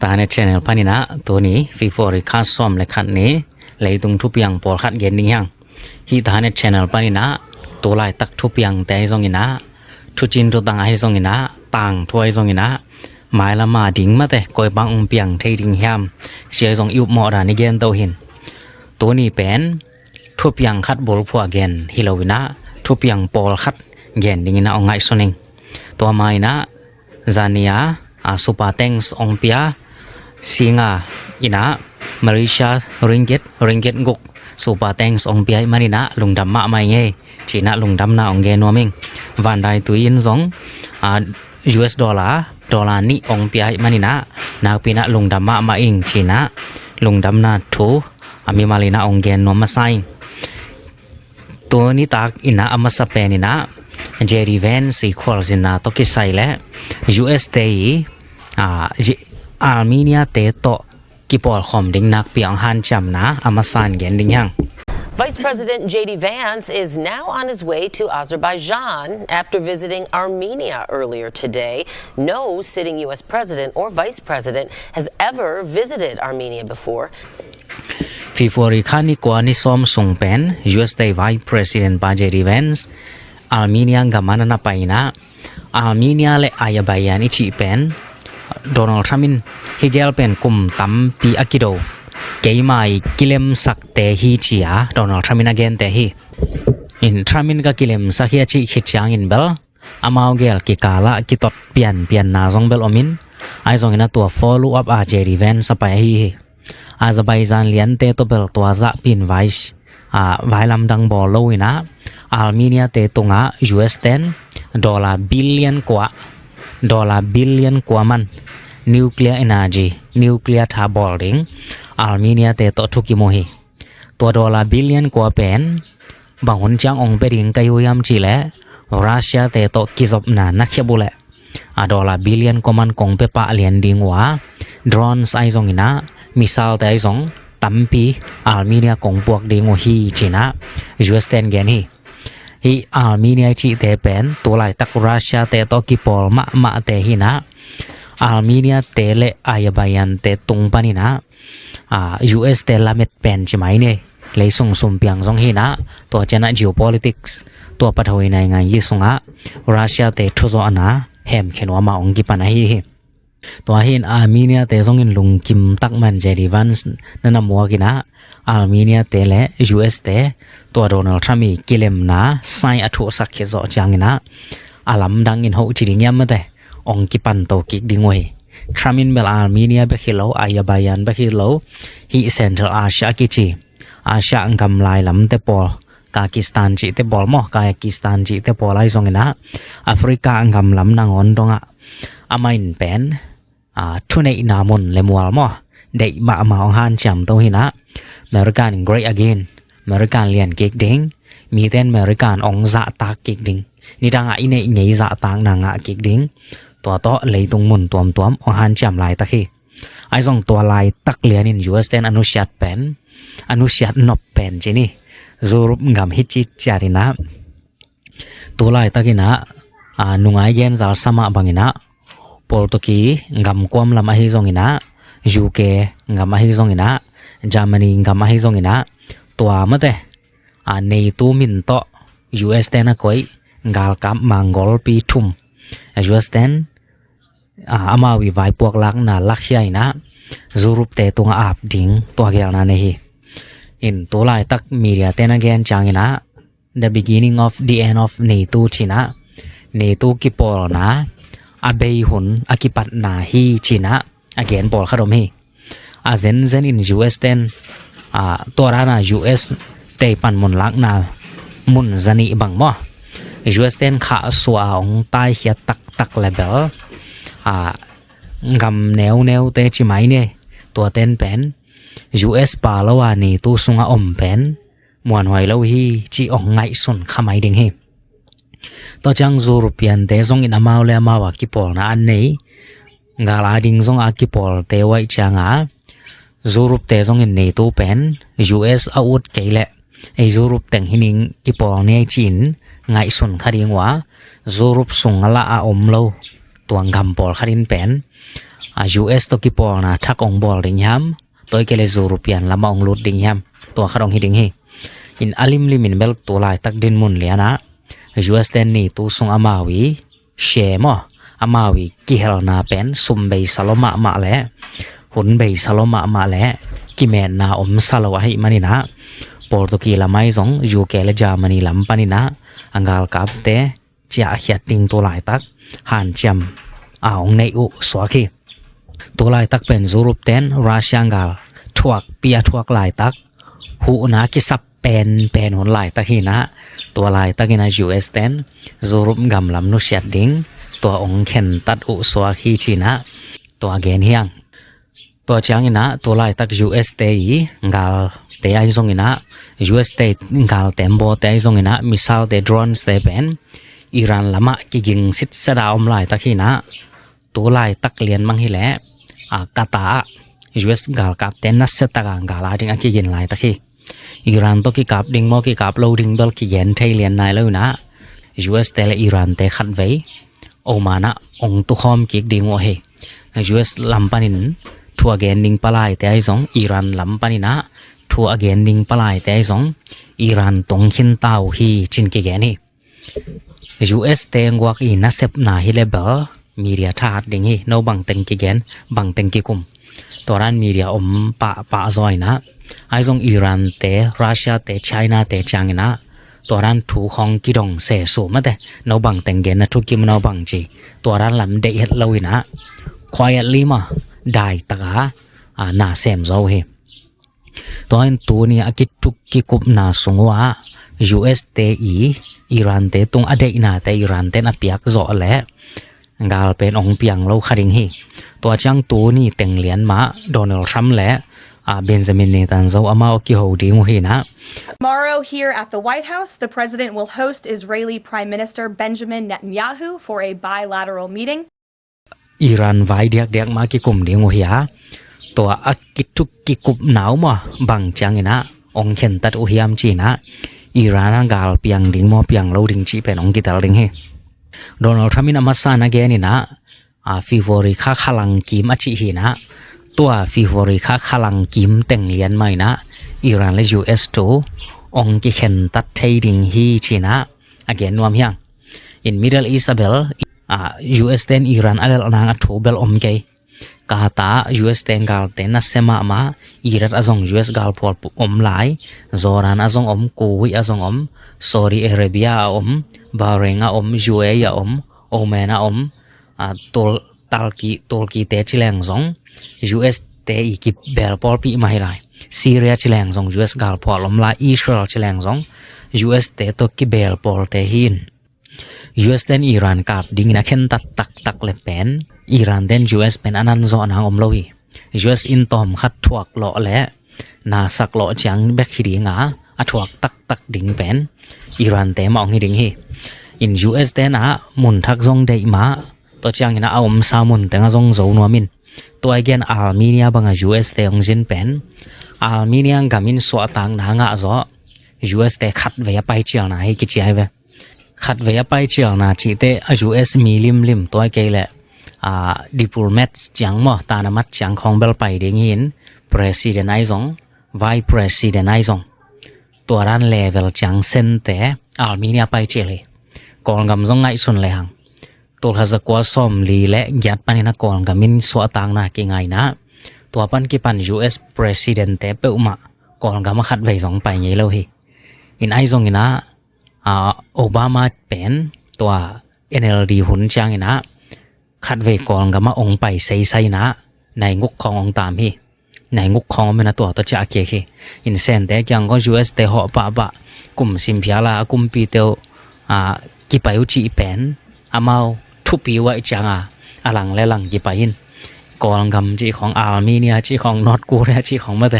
ຕາເນັດແຊນແນວປານີນະ ໂຕນີ້ຟີຟໍຣີຄາຊອມແລະຂັດນີ້ ໄລຕຸງທຸບຍັງປອລຂັດເຢັນດິງຫຍັງ ຮີຕາເນັດແຊນແນວປານີນະ ໂຕລາຍຕັກທຸບຍັງແຕ່ຊອງອີນະ ທຸຈິນທຸຕັງອາເຮຊອງອີນະ ຕາງທວຍຊອງອີນະ ມາຍລະມາດິງມາແຕ່ ກອຍປາງອົງປຽງເທດິງຫຽມ ເຊຍຊອງອິ້ວເມາະດານິເກນໂຕຫິນ ໂຕນີ້ແປນ ທຸບຍັງຂັດບົລພວກເກັນ ຮີໂລວິນະ ທຸບຍັງປອລຂັດເກັນດິງນະ ອອງໄງໂຊນິງ ຕົວມາຍນະ Zania, a, Super Thanks, ong pia, Singa, ina, Malaysia ringgit, ringgit guk, Super Thanks, ong pia, manina, lungdam ma mai nge, China, lungdam na, ong ge nuaming, Vandai tuin zong, a, U S dollar, dollar ni, ong pia, manina, na pina, lungdam ma maing, China, lungdam na tu, ami malina, ong ge nuam masaing. ໂຕນີ້ຕາກອີນະ ອາມາສະແປນອີນະ ເຈດີ ແວນ ສີຄວາລຊິນນາ ໂຕກິໄຊ ແລະ ຢູ ເອສ ເຕ ອາ ອາເມເນຍ ເຕໂຕ ກິປອລຄອມດິງນັກ ປິອງຮານຈຳນາ ອາມາສານເກັນດິງຫຍັງ. Vice President J D Vance is now on his way to Azerbaijan after visiting Armenia earlier today. No sitting U S president or vice president has ever visited Armenia before. ຟີຟໍຣີຄານິກວານິຊອມຊຸງແປນ ຢູ ເອສ ໄດ້ໄວ President ປາ ເຈ ດີ ແວນ ອາເມເນຍ ກຳມານະນະໄປນະ ອາເມເນຍ ແລະ ອາຢາໄບຢານ ອີຈິແປນ ໂດນັລ ທຣຳ ຮີແກລແປນ ກຸມຕຳ ປີອາກິໂດ ເກມາຍ ກິເລັມສັກ ເຕຮີເຈຍ ໂດນັລ ທຣຳ ອາເກນ ເຕຮີ ອິນ ທຣຳ ກະກິເລັມສັກ ຮີອາຈິ ຄິດຈາງ ອິນເບລ ອາມາວແກລ ກິກາລະ ກິຕົດ ປຽນ ປຽນນາ ຊອງເບລ ອອມິນ ອາຍ ຊອງ ອິນນະ ຕົວ follow up ອາ ເຈ ດີ ແວນ ສະໄປ ອາຮີ ອາເຊີໄບຈານລຽນເຕໂຕເບລຕົວຈະປິນໄວ ອາ ວາຍລຳດັງບໍໂລຍນະ ອາເມເນຍເຕຕຸງອາ ຢູ ເອສ ແຕນ ໂດລາ ບິລລຽນກວ່າ ໂດລາ ບິລລຽນກວ່າມັນ nuclear energy nuclear ທາບອລດິງ ອາເມເນຍເຕໂຕທຸກິໂມຮີ ຕົວໂດລາ ບິລລຽນກວ່າແປນ ບາງຫົນຈາງອອງເປດິງກະຢູຍາມຈີແລ ຣັດເຊຍເຕໂຕກິຈົບນານະເຄຍບຸແລ ອາ ໂດລາ ບິລລຽນກວ່າມັນ ກົງເປປະລຽນດີງົວ drone ໄອຊອງອີນະ missile ໄອຊອງ ຕຳປີ ອາເມເນຍ ກົງປວກດີງົວຮີຈີນະ ຢູ ເອສ ແຕນແກນຮີ ຮີ ອາເມເນຍຈີເຕແປນ ໂຕລາຍຕັກຣັດເຊຍເຕໂຕກິປອລມະມະເຕຮີນະ ອາເມເນຍເຕ ແລະ ອາຢາໄບຢານເຕຕຸງປານີນະ ອາ ຢູ ເອສ ເຕລາເມັດແປນຈິໄມເນ ເລຍສົ່ງສຸມປຽງຊ່ອງຮີນະ ຕົວຈະນະ geopolitics ຕົວປະທະວິໄນງານຢີສຸງອະ ຣັດເຊຍເຕທຸໂຊອະນາ ແຮມເຂນວາມາອົງກິປັນອາຮີ ຕົວເຫັນອາເມເນຍເຕຊົງເຫັນລຸງກິມຕັກມັນເຈດີວັນນະນຳວອກິນະ ອາເມເນຍເຕ ແລະ ຢູ ເອສ ເຕ ຕົວໂດນັລ ທຣຳ ກິເລັມນາ ໄຊອະທຸສັກເຂດເຊາະຈາງກິນະ ອາລຳດັງອິນໂຮຈິດິງຍາມມະເຕ ອົງກິປັນໂຕກິກດິງໂອຍ ທຣຳ ເບລ ອາເມເນຍ ເບຄິໂລ ອາຢາໄບຢານ ເບຄິໂລ ຮີ Central Asia ກິຈີ ອາຊຽ ກຳລາຍລຳເຕປອລ ກາກິສຕານຈີເຕປອລມໍ ກາກິສຕານຈີເຕປອລໄອຊອງກິນະ ອາຟຣິກາ ກຳລຳນາງອນດົງອະ ອາໄມນແປນ ອາ ທຸເນຍນາມຸນ ແລະ ມວລມໍ ເດມະມາອອງຮານຈຳໂຕຮີນະ ເມລິການ great again ເມລິການລຽນກິກດິງ ມີແຕ່ນເມລິການອອງຈະຕາກກິກດິງ ນິດາງອະ ອິເນຍ ເນຍຈະຕາກນາງະກິກດິງ ຕົວໂຕເລຍຕຸງມຸນຕວມໆ ອອງຮານຈຳລາຍຕະຄີ ໄອຊອງຕົວລາຍຕັກລຽນອິນ ຢູ ເອສ ແຕນ ອະນຸຊາດແປນ ອະນຸຊາດນົບແປນຈີນີ ຢູໂຣບ ກຳຮິດຈິດຈາດິນະ ໂຕລາຍຕັກກິນະ ອາ ນຸງອາຍແກນຈາລສະມະບັງກິນະ ໂປຣຕຸກີ ກຳກວມລຳອາຮີຊົງກິນະ ຢູເຄ ກຳອາຮີຊົງກິນະ ຈາມານີ ກຳອາຮີຊົງກິນະ ຕົວມະເຕ ອາ ເນຕູມິນໂຕ ຢູເອສແຕນອາກົຍ ກາລກັບມາງໂກລປີທຸມ ຢູເອສແຕນ ອາ ອາມາວິວາຍປວກລັກນາລັກເຊຍນະ ຢູໂຣບເຕຕຸງອາບດິງ ຕົວແກວນາເນຮີ ອິນໂຕລາຍຕັກມີເດຍເຕນອາແກນຈາງອີນະ the beginning of the end of ເນຕູຊີນະ ເນຕູກິປອລນາ ອາເບຍຮຸນ ອາກິປັດນາຮີຈີນະ ອາແກນປອລຄາດົມຮີ ອາເຊັນເຊັນອິນຢູເອສແຕນ ອາ ຕົວຣານາຢູເອສເຕປັນມຸນລັກນາ ມຸນຈະນິບັງມໍ ຢູເອສແຕນຂະສວາອົງຕາຍເຂຍຕັກຕັກແລເບລ ອາ ກຳແນວແນວເຕຈິໄມເນ ຕົວແຕນແປນ ຢູເອສປາລະວາເນຕູຊຸງອາອົມແປນ ມວນຫວຍເລົາຮີຈີອອງໄງຊຸນຄະໄມດິງຮີ ຕໍ່ຈັງຢູໂຣປຽນເຕຊົງອິນອາມາວແລອາມາວອາກິປອລນາອັນເນ ກາລາດິງຊົງອາກິປອລເຕໄວຈາງອາ ຢູໂຣປເຕຊົງອິນເນຕູແປນ ຢູເອສອາວຸດເກຍແລະ ເອຢູໂຣປແຕ່ງຮີນິງກິປອລເນຈີນ ໄງຊຸນຄະດິງວາ ຢູໂຣປຊຸງອາລາອາອົມໂລ ຕົວງກຳປອລຄະດິນແປນ ອາ US ໂຕະກິປອລນະ ທັກອົງບອລດິງຫາມ ໂຕຍເກເລຊູຣຸປຽນລະມາອົງລຸດດິງຫາມ ຕົວຂັດອົງຮີດິງຮີ ອິນອາລິມລິມອິນເບລໂຕລາຍຕັກດິນມຸນເລຍນະ US ເຕນນີຕູຊຸງອາມາວີ ເຊມ ອາມາວີ ກິເຮລນາເປັນ ຊຸມເບສາໂລມະມະແລ ຮຸນເບສາໂລມະມະແລ ກິແມນນາອົມສາໂລອະຫິມະນິນະ ໂປຣຕຸກີລາໄມຊົງ ຢູເກລະຈາມະນີລຳປະນິນະ ອັງກາລກາບເຕ ຈະຫຽດດິງໂຕລາຍຕັກ ຫານຈຽມອາອົງເນອຸສວາຄີ ໂຕລາຍຕັກເປັນຢູໂຣບແຕນ ຣາຊຽງກາລ ທວກເປຍທວກລາຍຕັກ ຫູນາກິສັບແປນແປນຫົນລາຍຕັກຮີນະ ຕົວລາຍຕັກຮີນະ US ແຕນ ຢູໂຣບກຳລຳນຸຊຽດດິງ ຕົວອົງເຂັນຕັດອຸສວາຄີຈີນະ ຕົວແກນຮຽງ ຕົວຈຽງອີນະ ຕົວລາຍຕັກ US ເຕອີ ກາລເຕໄອຊົງອີນະ US ເຕກາລແຕມໂບເຕໄອຊົງອີນະ ມິສາລເຕ ໂດຣນເຕເປັນ ອີຣານລະມະກິກິງສິດສະດາອົມລາຍຕັກຮີນະ ໂຕລາຍຕັກລຽນມັງຮີແລ ອາ ກາຕາ US ກາລກາບເຕນນັດເຊຕະກາງກາລາດິງອາກິກິນລາຍຕັກຮີ ອີຣານໂຕະກິກາບດິງມໍກິກາບໂລດິງເບລກິແກນໄທລຽນນາຍລາວນະ US ເຕແລະອີຣານເຕຂັດໄວ້ ໂອມານະ ອົງຕຸຄອມກິກດິງໂອເຮ US ລຳປານິນ ທົວແກນດິງປະລາຍແຕໄອຊົງ ອີຣານລຳປານິນະ ທົວແກນດິງປະລາຍແຕໄອຊົງ ອີຣານຕົງຂີນຕາວຮີຈິນກິແກນຮີ US ເຕງວກອີນະເຊັບນາຮີເລເບລ ມີເດຍທາດດິງຮີ ໂນບັງເຕັງກິແກນ ບັງເຕັງກິກຸມ ຕົວດ້ານມີເດຍອົມປະປະຊອຍນະ ໄອຊົງອີຣານເຕ ຣາຊຽເຕ ໄຊນາເຕຈາງອີນະ ຕົວດ້ານທູຂອງກິດົງເຊຊູມະເຕ ໂນບັງເຕັງເກນນະທຸກິມໂນບັງຈີ ຕົວດ້ານລຳເດເຮັດເລົາອີນະ ຄວາຍເອດລີມາ ດາຍຕະກາ ອາ ນາແຊມໂຊເຮ ຕົວເຫັນຕູນີ້ອາກິດທຸກກິກຸບນາສຸງວາ US ເຕອີ ອີຣານເຕຕຸງອະເດນາເຕ ອີຣານເຕນອະປຽກໂຈະແລ ກາລເປັນອົງປຽງໂລຄາດິງຮີ ຕົວຈຽງຕູນີ້ເຕັງລຽນມາ ໂດນັລທຣຳແລ ອາ ເບນຈາມິນເນຕັນຢາຮູ ອາມາໂອກິໂຮດີງູຮີນະ Tomorrow here at the White House, the president will host Israeli Prime Minister Benjamin Netanyahu for a bilateral meeting. ອີຣານວາຍດຽກດຽກມາກິກຸມດີງູເຮຍ ຕົວອາກິດທຸກກິກຸບນາວມາ ບັງຈຽງອີນະ ອົງເຂັນຕັດອຸຮຽມຈີນະ ອີຣານກາລປຽງດິງມໍປຽງໂລດິງຈີເປັນອົງກິຕາລດິງຮີ ໂດນັລທຣຳມິນອາມາຊານະແກນີນະ ອາ ຟີໂຟຣີຄາຄາລັງກິມອາຈິຮີນະ ຕົວຟີໂຟຣີຄາຄາລັງກິມເຕັງລຽນໄມນະ ອີຣານແລະ US ໂຕ ອົງກິເຂັນຕັດໄທດິງຮີຈີນະ ອາແກນນວມຮຽງ In Middle East ອາເບລ ອາ US ເຕນອີຣານອາເລລນາງອາທູເບລອົມເກ ກາຕາ US ເຕນກາລເຕນນັດເຊມະມາ ອີຣັດອາຊົງ US ກາລພອລອົມລາຍ ໂຈຣານອາຊົງອົມ ກູເວດອາຊົງອົມ ໂຊດີເອເຣເບຍອາອົມ ບາເຣນອາອົມ ຢູເອອີອາອົມ ໂອແມນອາອົມ ອາ ຕຸລ ຕຸລກີ ຕຸລກີເຕຈິແລງຊົງ US ເຕອີກິບເບລປອລປີມາຮີລາຍ ຊີເຣຍຈິແລງຊົງ US ກາລພອລອົມລາຍ ອິດສະຣາເອລຈິແລງຊົງ US ເຕໂຕກິເບລປອລເຕຮີນ US ເຕັນອີຣານກາບດິງນະເຂັນຕັດຕັກຕັກແລະແປນ ອີຣານເຕັນ US ເປັນອານັນໂຈອະນາງອົມໂລວີ US ອິນຕອມຂັດທວກເລາະແລະ ນາສັກເລາະຈຽງແບກຮີດີງາ ອາທວກຕັກຕັກດິງແປນ ອີຣານເຕມາອົງຮີດິງຮີ ອິນ US ເຕັນອາມຸນທັກຊົງເດມາ ໂຕຈຽງອິນອາອົມຊາມຸນແຕງອາຊົງໂຈນົວມິນ ຕົວອາແກນອາລເມເນຍບັງອາ US ເຕອົງຈິນແປນ ອາລເມເນຍກາມິນສວະຕາງນາງະໂຈ US ເຕຂັດເວຍໄປຈຽລນາຮີກິຈຽເວ ຂັດເວຍໄປຈຽລນາຈີເຕ US ມີລິມລິມຕົວເກຍແລະ ອາ ດິບໂລແມັດຈຽງມໍ ຕານະມັດຈຽງຂອງເບລໄປເດງຫີນ ປຣະຊີເດັນໄອຊົງ ໄວປຣະຊີເດັນໄອຊົງ ຕົວດ້ານເລເວລຈຽງເຊັນແຕ ອາລເມເນຍໄປຈຽເລ ກອນກຳຊົງໄງຊຸນແລຫັງ ໂຕລະສະກວາຊອມລີແລະ ກຽດປານິນະກອນກຳມິນສວະຕາງນາກິໄງນະ ຕົວປັນກິປັນ US ປຣະຊີເດັນແຕເປວມະ ກອນກຳມະຂັດໄວຊົງໄປເງເລວຮີ ອິນໄອຊົງອິນນາ ອາ ໂອບາມາແປນ ຕົວ NLD ຫຸນຈຽງອີນາ ຂັດເວກອງກະມະອົງໄປໄຊໄຊນາ ໃນງົກຂອງອົງຕາມຮີ ໃນງົກຂອງເມນາຕົວໂຕຈາເກເຄ ອິນແສນແຕກຍັງກໍ US ແຕເຫາະປະບະ ກຸມຊິມເພຍລາ ອາກຸມປີເຕວ ອາ ກິໄປອຸຈິແປນ ອາມາວ ທຸປີໄວຈາງອາ ອາລັງແລລັງກິໄປຫິນ ກອງກຳຈິຂອງອາເມເນຍ ຈິຂອງນອດກູເຣຍ ຈິຂອງມາແຕ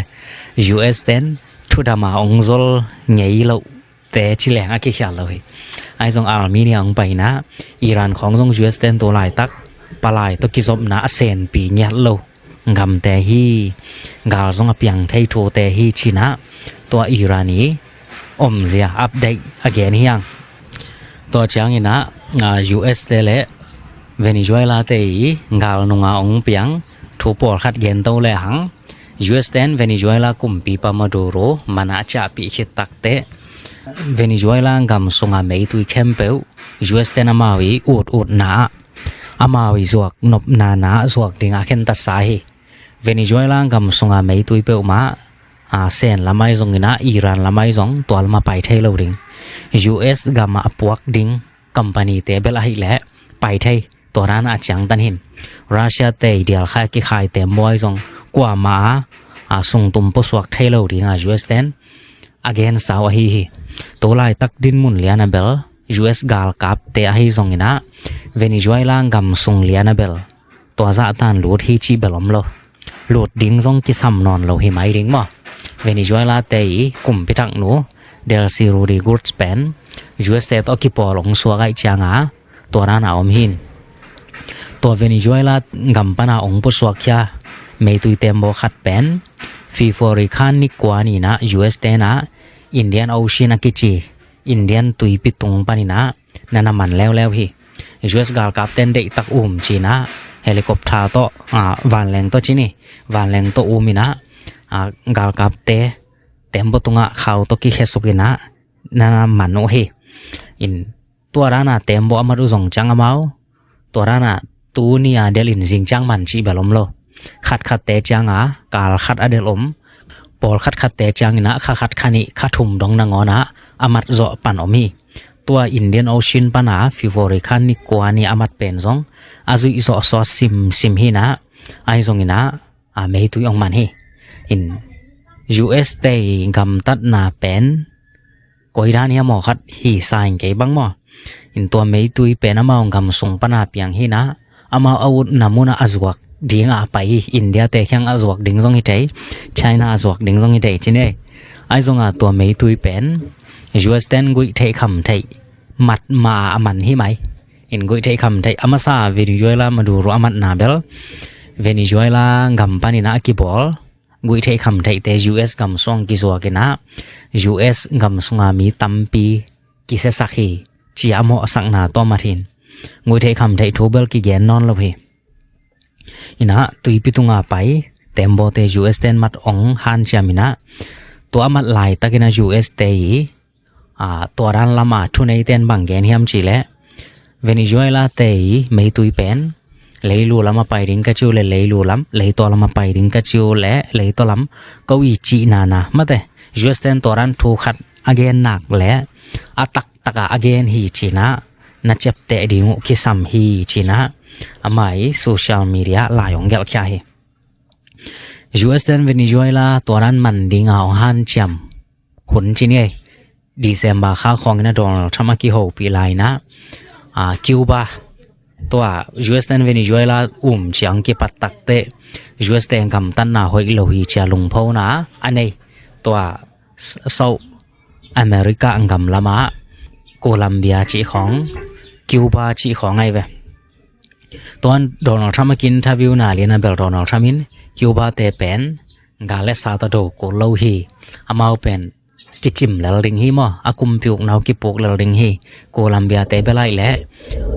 US ແຕນ ທຸດາມາອົງໂຈລ ໄງລາວ ແຕ່ຈິແລງອາກິຂຽນລາວເຮ ໄອຊອງອາລເມເນຍອອງໄປນາ ອີຣານຂອງຊົງ US ແຕນໂຕລາຍຕັກ ປະລາຍໂຕກິສົບນາອາເຊນປີແງດໂລ ງຳແຕ່ຮີ ກາລຊົງອາປຽງໄທໂທແຕ່ຮີຈີນາ ຕົວອີຣານອີ ອົມເຊຍ ອັບເດດອາແກນຮຽງ ຕົວຈຽງອີນາ ອາ US ແຕແລະ ເວເນຊູເອລາເຕ ການນຸງອາອົງປຽງ ທຸກປອນຂັດແຍ້ງໂຕແລຫັງ ຢູເອສແຕນເວເນຊູເອລາ ກຸ່ມປີປາມາດູໂຣ ມານະຈະປີເຂດຕັກເຕ ເວເນຊູເອລາ ກຳສຸງອາເມຕຸຍແຄມເປວ ຢູເອສແຕນອາມາວິ ອຸດອຸດນາ ອາມາວິ ຈວກນົບນານາ ຈວກດິງອາເຄັນຕັດຊາເຮ ເວເນຊູເອລາ ກຳສຸງອາເມຕຸຍເປວມາ ອາເຊນລະໄມຊົງອິນາ ອີຣານລະໄມຊົງ ຕົວລະມາໄປເທໂລດິງ ຢູເອສ ກຳອາປວກດິງ ກຳປານີເຕເບລອາຮິສ ແລະ ໄປໄທ ຕົວດ້ານອາຈຽງຕັນເຫັນ ຣາຊຽເຕ ດຽວຄາຍກິຄາຍເຕມວຍຊົງ ກວ່າມາ ອາ ຊຸງຕຸມປະສວກເທໂລດີງ ອາ ຢູເອສແຕນ ອາເກນຊາວອາຮີຮີ ໂຕລາຍຕັກດິນມຸນເລຍນາເບລ ຢູເອສ ກາລກາບເຕອາຮີຊົງອິນາ ເວເນຊູເອລາ ກຳສຸງເລຍນາເບລ ຕົວຈະຕານລູດຮີຈີເບລອມໂລ ລູດດິງຊົງກິຊຳນອນໂລຫິໄມດິງມໍ ເວເນຊູເອລາເຕ ກຸ່ມປິທັກນູ ເດລຊີຣູດີກຸດສະເປນ ຢູເອສເຕໂຕກິປໍລົງຊວກໄອຈຽງອາ ຕົວນານອາອອມຫີນ ຕົວເວເນຊູເອລາ ກຳປະນາອົງປຸດສວກຄຽ ເມຕຸຍເຕັມບໍ່ຂັດແປນ ຟີຟໍຣິຄານນິກວານີນາ ຢູເອສເຕນາ ອິນເດຍນໂອຊີນອາກິຈີ ອິນເດຍນຕຸຍປິຕຸງປານິນາ ນານາມັນແລ້ວແລ້ວຮີ ຢູເອສ ກາລກາບເຕັນເດກຕັກອຸມຈີນາ ເຮລິຄອບທາໂຕ ອາ ວານແລງໂຕຈີນີ ວານແລງໂຕອູມິນາ ອາ ກາລກາບເຕ ເຕັມບໍ່ຕຸງອາ ຄາວໂຕກິເຄສຸກິນາ ນານາມັນໂອຮີ ອິນ ຕົວດ້ານອາເຕັມບໍ່ອາມັດອຸຊົງຈັງອາມາວ ຕົວດ້ານອາຕູນີອາເດລອິນຊິງຈັງມັນຈີເບລອມໂລ ຂັດຂັດເຕຈຽງອາ ກາລຂັດອາເດລອົມ ປອລຂັດຂັດເຕຈຽງອິນາ ຂະຂັດຂະນິ ຂະທຸມດົງນະງອນາ ອາມັດເຈາະປັນອອມຮີ ຕົວອິນເດຍນໂອຊີນປານາ ຟີຟໍຣິຄານນິກວານີອາມັດເປັນຊົງ ອາຈຸຍເຈາະຊອດຊິມ ຊິມຮີນາ ອາຍຊົງອິນາ ອາ ເມຕຸຍອອງມັນຮີ ອິນ ຢູເອສເຕ ກຳຕັດນາເປັນ ກອຍດານເຮມໍຂັດ ຮີຊາຍເກບັງມໍ ອິນຕົວເມຕຸຍເປັນອາມາວ ກຳສຸງປະນາປຽງຮີນາ ອາມາວອາວຸດນາມຸນາອາຈວກດິງອາໄປ ອິນເດຍເຕແຂ່ງອາຈວກດິງຊົງຮີໄທ ໄຊນາອາຈວກດິງຊົງຮີໄທຈີເນ ອາຍຊົງອາຕົວເມຕຸຍເປັນ ຢູເອສແຕນກຸຍເທຄຳໄທ ມັດມາອາມັນຮີໄມ ອິນກຸຍເທຄຳໄທ ອາມາຊາ ເວເນຊູເອລາ ມາດູໂຣ ອາມັດນາເບລ ເວເນຊູເອລາ ກຳປານິນາອາກິບອລ ກຸຍເທຄຳໄທເຕ ຢູເອສ ກຳຊວງກິຊວກິນາ ຢູເອສ ກຳຊວງອາມີຕຳປີ ກິເສສັກຮີ ເຈຍອາມໍສັກນາໂຕມາທິນ ກຸຍເທຄຳໄທທູເບລກິແກນນອນລະເພ ອິນາ ຕຸຍປິຕຸງອາໄປ ເຕັມບໍ່ເຕ ຢູເອສແຕນມັດອອງຮານຈຽມອິນາ ຕົວອາມັດລາຍຕັກກິນາ ຢູເອສເຕ ອາ ຕົວດ້ານລະມາທຸເນຍເຕັນບັງແກນຮຽມຈີແລ ເວເນຊູເອລາເຕ ເມຕຸຍເປັນ ເລລູລະມາໄປດິງກະຈິວ ແລະ ເລລູລຳ ເລຕົວລະມາໄປດິງກະຈິວ ແລະ ເລຕົວລຳ ເກົາອີຈີນານາ ມາແຕ ຢູເອສແຕນຕົວດ້ານທູຂັດອາເກນນັກ ແລະ ອາຕັກ ຕະກາອາເກນຮີຈີນາ ນະເຈັບເຕະດີງຸຄິຊຳຮີຈີນາ ອາໄມໂຊຊຽວມີເດຍລາຍອງແກວຄຽເຮ ຢູເອສແຕນເວເນຊູເອລາ ຕົວນັ້ນມັນດີງາອອງຮານຈຽມ ຫຸນຈີເນ ດີເຊມບາຄາຂອງນະ ໂດນັລທຣຳ ອາກິໂຮປີລາຍນະ ອາ ຄິວບາ ຕົວ ຢູເອສແຕນເວເນຊູເອລາ ອຸມຈຽງກິປັດຕັກເຕ ຢູເອສແຕນກຳຕັນນາ ຫົຍໂລຮີຈຽລຸງໂພນາ ອາເນ ຕົວ ເຊົາອາເມລິກາອັງກຳລະມາ ໂກລັມເບຍຈີຂອງ ຄິວບາຈີຂອງໄອເວ ຕອນໂດນັລທຣຳມາກິນທາວິວນາລີນາເບລ ໂດນັລທຣຳມິນ ຄິວບາເຕເປັນ ກາເລສາຕາໂດໂກໂລຮີ ອາມາວເປັນ ກິຈິມແລລດິງຮີມໍ ອາກຸມປິວກນາວກິປຸກແລລດິງຮີ ໂກລັມເບຍເຕເບໄລແລ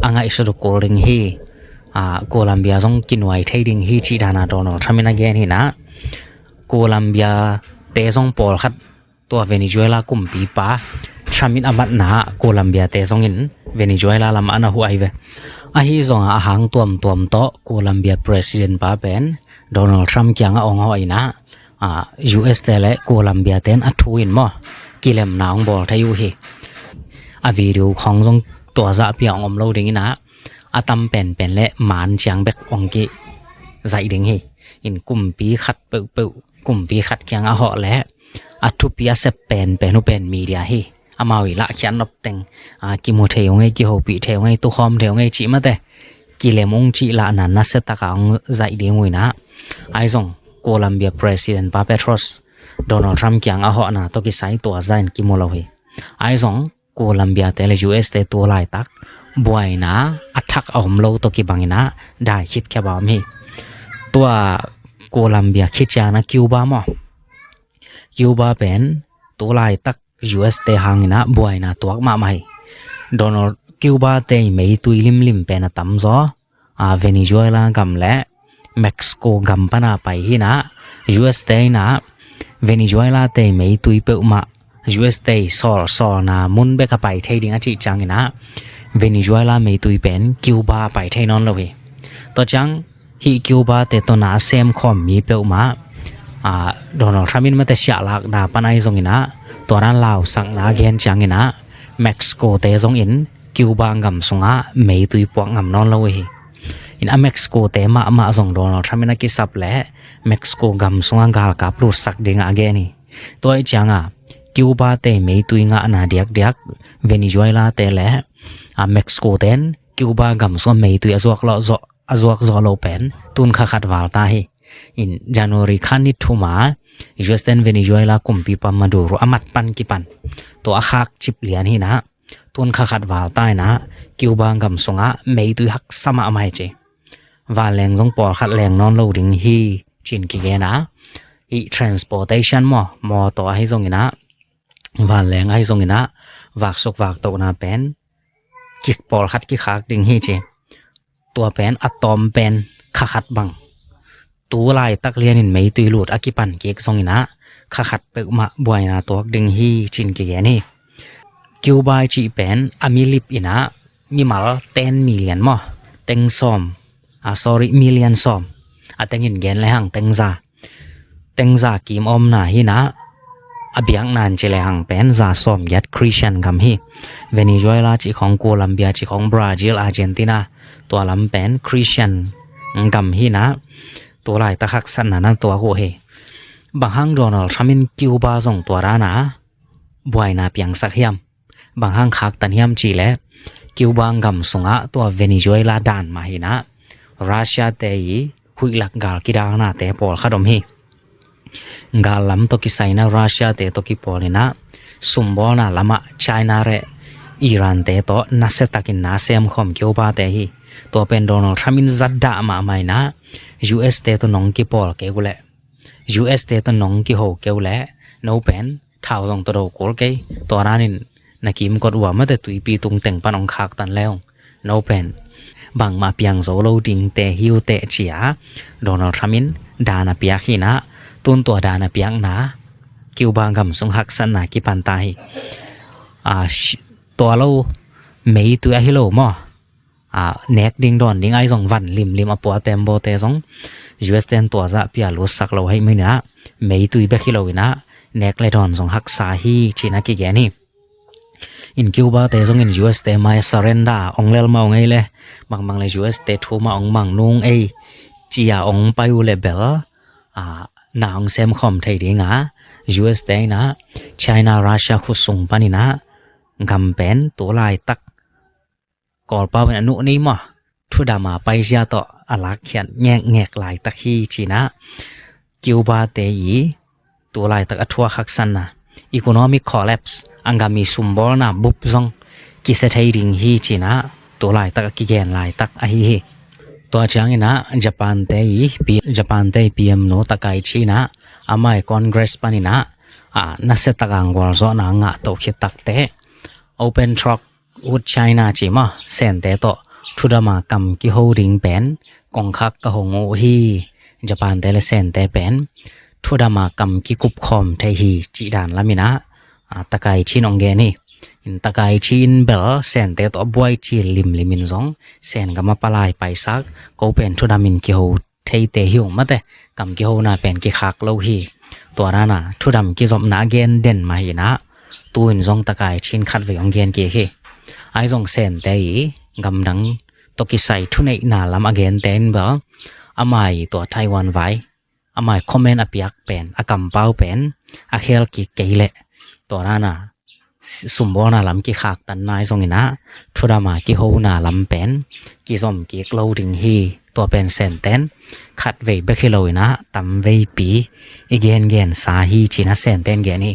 ອາໄງສະດຸໂກລດິງຮີ ອາ ໂກລັມເບຍຊົງກິນໄວໄທດິງຮີຈີດານາ ໂດນັລທຣຳມິນອາເກນຮີນາ ໂກລັມເບຍເຕຊົງປອລຂັດ ຕົວເວເນຊູເອລາກຸມປີປາ ທຣຳມິນອາມັດນາ ໂກລັມເບຍເຕຊົງອິນ ເວເນຊູເອລາລຳອານາຫູໄອເວ ອາຮີຊົງອາຫາງຕົວມຕົວມໂຕ ໂກລັມເບຍປຣະຊິເດັນປາເປັນ ໂດນັລທຣຳກຽງອາອອງຫອຍນາ ອາ ຢູເອສເຕ ແລະ ໂກລັມເບຍເຕັນອາທູອິນມໍ ກິເລັມນາອອງບອລໄທຢູຮີ ອາວີດີໂອຂອງຊົງຕົວຈະປຽງອອມໂລດິງນາ ອາຕຳແປນເປັນ ແລະ ມານຈຽງແບັກອອງກິໄຈດິງຮີ ອິນກຸມປີຂັດເປີເປີ ກຸມປີຂັດກຽງອາເຫາະແລະ ອາທຸປີອາເຊັບແປນ ແປນຫູແປນມີເດຍຮີ ອາມາວິລະຂຽນນອບແຕ່ງ ອາ ກິໂມເທວໄງ ກິໂຮປີເທວໄງ ຕຸຄອມເທວໄງ ຈິມາແຕ ກິເລມອົງຈິລະນານາເຊຕະກາອອງໄຈດີງຸຍນາ ອາຍຊົງ ໂກລັມເບຍປຣະຊິເດັນປາເປໂທຣອສ ໂດນັລທຣຳກຽງອາເຫາະນາ ໂຕກິໄຊຕົວໄຈນກິໂມໂລຮີ ອາຍຊົງ ໂກລັມເບຍເຕ ແລະ ຢູເອສເຕ ຕົວລາຍຕັກ ບວຍນາ ອາທັກອອມໂລໂຕກິບັງນາ ໄດ້ຄິດແຄ່ບາມີ ຕົວໂກລັມເບຍຄິດຈານາ ຄິວບາມໍ ຄິວບາເປັນ ຕົວລາຍຕັກ ຢູເອສເຕ ຫາງນາ ບວຍນາ ຕົວກມາໃໝ່ ໂດນັລ ຄິວບາເຕ ເມຕຸຍລິມລິມເປັນອາຕຳໂຈ ອາ ເວເນຊູເອລາກຳ ແລະ ເມັກຊິໂກກຳ ປະນາໄປ ຫີນະ ຢູເອສເຕ ນະ ເວເນຊູເອລາເຕ ເມຕຸຍເປີມະ ຢູເອສເຕ ຊອລ ຊອລນາ ມຸນເບກະໄປ ໄທດິງອາຈິຈັງ ຫີນະ ເວເນຊູເອລາເມຕຸຍເປັນ ຄິວບາໄປ ໄທນອນລະເວ ໂຕຈັງ ຫີ ຄິວບາເຕ ໂຕນາ ເຊມຄອມ ມີເປີມະ ອາ ໂດນັລ ທຣຳ ມາເຕ ຊະລາກນາ ປະໄນ ຊົງ ຫີນະ ໂຕນາ ລາວ ສັກນາ ແກນຈັງ ຫີນະ ເມັກຊິໂກເຕ ຊົງ ອິນ ຄິວບາກຳ ຊົງ ອາ ເມຕຸຍ ປວກງາມ ນອນລະເວ ຫີນ ອາ ເມັກຊິໂກເຕ ມະ ມະ ຊົງ ໂດນັລ ທຣຳ ນະ ກິສັບ ແລະ ເມັກຊິໂກກຳ ຊົງ ອາ ກາລກັບ ລຸດ ສັກ ດິງ ອາ ແກນ ຫີ ຕົວ ອາ ຈັງ ອາ ຄິວບາເຕ ເມຕຸຍ ງະ ນາ ດຽກ ດຽກ ເວເນຊູເອລາເຕ ແລະ ອາ ເມັກຊິໂກເຕນ ຄິວບາກຳ ຊົງ ເມຕຸຍ ອາ ຈວກ ເລາະ ເຈາະ ອາ ຈວກ ເຈາະ ໂລ ເປັນ ຕຸນ ຄະ ຂັດ ວາລຕາ ຫີ ອິນ ຈານວາຣີ ຄານິດ ທຸມາ ຢູເອສເຕນ ເວເນຊູເອລາ ກຸມ ປີ ປາ ມາດູໂຣ ອາ ມັດ ປັນ ກິປັນ ໂຕ ອາ ຄາກ ຈິບ ລຽນ ຫີນະ ຕຸນ ຄະ ຂັດ ວາລຕາ ນະ ຄິວບາກຳ ຊົງ ອາ ເມຕຸຍ ຮັກ ສະມະ ມາຍ ເຈ ວານແລງ ຊົງ ປອລ ຂັດ ແລງ ນອນ ໂລ ດິງ ຫີ ຈິນ ກິເກ ນະ ອີ ທຣານສະໂປເຕຊັນ ມໍ ມໍ ໂຕ ອາ ໃຫ້ ຊົງ ອີ ນະ ວານແລງ ອາ ໃຫ້ ຊົງ ອີ ນະ ວາກ ສົກ ວາກ ໂຕ ນາ ແປນ ກິກ ປອລ ຂັດ ກິກ ຄາກ ດິງ ຫີ ເຈ ຕົວ ແປນ ອາ ຕອມ ແປນ ຄະ ຂັດ ບັງ ຕູ ລາຍ ຕັກ ລຽນ ຫີນ ເມຕຸຍ ລຸດ ອາ ກິປັນ ກິກ ຊົງ ອີ ນະ ຄະ ຂັດ ເປີມະ ບວຍ ນາ ຕົວ ດິງ ຫີ ຈິນ ກິເກ ນີ ຄິວບາ ຈິ ແປນ ອາ ມີ ລິບ ອີ ນະ ມີ ມາລ ເຕັນ ມີ ລຽນ ມໍ ເຕັງ ຊອມ ອາ ຊໍຣີ ມີ ລຽນ ຊອມ ອາ ເຕັງ ຫີນ ແກນ ແລ ຫັງ ເຕັງ ຈາ ເຕັງ ຈາ ກິມ ອອມ ນາ ຫີ ນະ ອາ ບຽກ ນານ ເຈ ແລ ຫັງ ແປນ ຈາ ຊອມ ຍັດ ຄຣິສຍັນ ກຳ ຫີ ເວເນຊູເອລາ ຈິ ຂອງ ໂກລັມເບຍ ຈິ ຂອງ ບຣາຊິລ ອາເຈນຕິນາ ຕົວ ລຳ ແປນ ຄຣິສຢັນ ກຳ ຫີ ນະ ໂຕ ລາຍ ຕະ ຮັກ ສັນ ນາ ນັ້ນ ຕົວ ໂກ ເຮ ບາງ ຫັງ ໂດນັລ ທຣຳ ມິນ ຄິວບາ ສົ່ງ ຕົວ ດານາ ບວຍ ນາ ປຽງ ສັກ ຫຽມ ບາງ ຫັງ ຄາກ ຕັນ ຫຽມ ຈີ ແລະ ຄິວບາ ກຳ ຊົງ ອາ ຕົວ ເວເນຊູເອລາ ດານ ມາ ຫີ ນະ ຣາຊຽ ເຕ ຫຸຍ ລັກ ກາລ ກິດາ ນາ ເຕ ປອລ ຄະ ດົມ ຫີ ກາລ ລຳ ໂຕ ກິໄຊ ນະ ຣາຊຽ ເຕ ໂຕ ກິ ປອລ ຫີ ນະ ສຸມ ບອລ ນາ ລຳ ອາ ໄຊນາ ແລະ ອີຣານ ເຕ ໂຕ ນາ ເຊຕັກ ກິນ ນາ ເຊມ ຄອມ ຄິວບາ ເຕ ຫີ ຕົວ ເປັນ ໂດນັລ ທຣຳ ມິນ ຈັດ ດາ ມາ ມາຍ ນະ ຢູເອສ ເຕ ໂຕ ນົງ ກິ ປອລ ເກ ກຸ ແລະ ຢູເອສ ເຕ ໂຕ ນົງ ກິ ໂຮ ເກວ ແລະ ໂນ ແປນ ທາວ ຊົງ ໂຕ ໂດ ໂກລ ເກ ຕົວ ນາ ນິນ ນະ ກິມ ກົດ ອວ ມາ ເຕ ຕຸຍ ປີ ຕຸງ ເຕັງ ປານ ອົງ ຄາກ ຕັນ ແລ້ວ ໂນ ແປນ ບາງ ມາ ປຽງ ໂຊ ໂລ ດິງ ເຕ ຫິວ ເຕ ເຈຍ ໂດນັລ ທຣຳ ມິນ ດານາ ປຽກ ຫີ ນະ ຕຸນ ຕົວ ດານາ ປຽກ ນາ ຄິວບາ ກຳ ຊົງ ຮັກ ສັນ ນາ ກິ ປັນ ຕາ ຫີ ອາ ຕົວ ໂລ ເມ ຕຸຍ ອາ ຫິ ໂລ ມໍ ອາ ແນກ ດິງ ດອນ ດິງ ອາ ຊົງ ວັນ ລິມ ລິມ ອາ ປົວ ເຕັມ ໂບ ເຕ ຊົງ ຢູເອສ ເຕນ ຕົວ ຈະ ປຽ ລຸດ ສັກ ໂລ ໃຫ້ ມີ ນະ ເມ ຕຸຍ ເບ ຄີ ໂລ ນະ ແນກ ແລ ດອນ ຊົງ ຮັກສາ ຮີ ຈີ ນະ ກິ ແກ ນີ ອິນ ຄິວບາ ເຕ ຊົງ ອິນ ຢູເອສ ເຕ ມາ ສະເຣນດາ ອົງ ເລລ ມາ ອົງ ໄງ ແລ ບາງ ບາງ ແລ ຢູເອສ ເຕ ທູ ມາ ອົງ ມັງ ນຸງ ເອ ເຈຍ ອົງ ປາ ຢູ ແລ ເບລ ອາ ນາ ອົງ ເຊມ ຄອມ ໄທ ດີ ງາ ຢູເອສ ເຕ ນະ ໄຊນາ ຣາຊຽ ຄຸດ ຊຸງ ປາ ນີ ນະ ກຳ ແປນ ໂຕ ລາຍ ຕັກ ກອລ ປາ ເວັນ ອະນຸ ນີ ມາ ທຸດາ ມາ ໄປ ເຊຍ ໂຕ ອາ ລັກ ຂຽນ ແງກ ແງກ ລາຍ ຕັກ ຮີ ຈີ ນະ ກິວບາ ເຕ ອີ ໂຕ ລາຍ ຕັກ ອະ ທົວ ຄັກ ສັນ ນະ ອີໂຄນອມິກ ຄໍລແລບ ອັງ ກາ ມີ ຊຸມ ບອລ ນາ ບຸບ ຊົງ ກິ ເຊ ໄທ ດິງ ຮີ ຈີ ນະ ໂຕ ລາຍ ຕັກ ອາ ກິ ແກນ ລາຍ ຕັກ ອາ ຮີ ຮີ ໂຕ ອາ ຈາງ ອີ ນະ ຈະປານ ເຕ ອີ ປີ ຈະປານ ເຕ ປີ ເອັມ ໂນ ຕະ ກາຍ ຈີ ນະ ອາ ມາຍ ກອນເກຣສ ປາ ນີ ນະ ອາ ນະ ເຊ ຕະ ກາງ ກອລ ໂຊ ນາ ງະ ໂຕ ຄິ ຕັກ ເຕ ໂອເພັນ ທຣອກ ວຸດ ໄຊນາ ຈີ ມາ ແສນ ເຕ ໂຕ ທຸດາ ມາ ກຳ ກິ ໂຮ ດິງ ແປນ ກອງ ຄັກ ກະ ໂຮ ໂງ ຮີ ຈະປານ ເຕ ແລະ ແສນ ເຕ ແປນ ທຸດາ ມາ ກຳ ກິ ກຸບ ຄອມ ໄທ ຮີ ຈີ ດານ ລາ ມິ ນະ ອາ ຕະ ກາຍ ຊີນ ອົງ ແກ ນີ ຕະ ກາຍ ຊີນ ເບລ ແສນ ເຕ ໂຕ ບວຍ ຈີ ລິມ ລິ ມິນ ຊົງ ແສນ ກຳ ມາ ປະ ລາຍ ໄປ ສັກ ໂກ ແປນ ທຸດາ ມິນ ກິ ໂຮ ໄທ ເຕ ຫິວ ມາ ເຕ ກຳ ກິ ໂຮ ນາ ແປນ ກິ ຄັກ ໂລ ຮີ ຕົວ ນາ ນາ ທຸດຳ ກິ ຈົບ ນາ ແກນ ເດັນ ມາ ຮີ ນະ ຕູນ ຊົງ ຕະ ກາຍ ຊີນ ຄັດ ເວ ອົງ ແກນ ເກ ເຄ ອາຍ ຊົງ ແສນ ເຕ ກຳ ດັງ ໂຕ ກິ ໄຊ ທຸ ເນ ນາ ລຳ ອາ ແກນ ເຕັນ ເບລ ອາ ມາຍ ຕົວ ໄທ ວັນ ໄວ ອາ ມາຍ ຄອມ ແມນ ອາ ປຽກ ແປນ ອາ ກຳ ປາວ ແປນ ອາ ເຄລ ກິ ເກ ແລະ ຕົວ ນາ ນາ ສຸມ ໂບ ນາ ລຳ ກິ ຄາກ ຕັນ ນາຍ ຊົງ ອີ ນະ ທຸດາ ມາ ກິ ໂຮ ນາ ລຳ ແປນ ກິ ຊົມ ກິ ໂລ ດິງ ຮີ ຕົວ ແປນ ແສນ ເຕັນ ຄັດ ເວ ເບ ເຄ ໂລ ອີ ນະ ຕຳ ເວ ປີ ອີ ແກນ ແກນ ສາ ຮີ ຈີ ນະ ແສນ ເຕັນ ແກນ ຮີ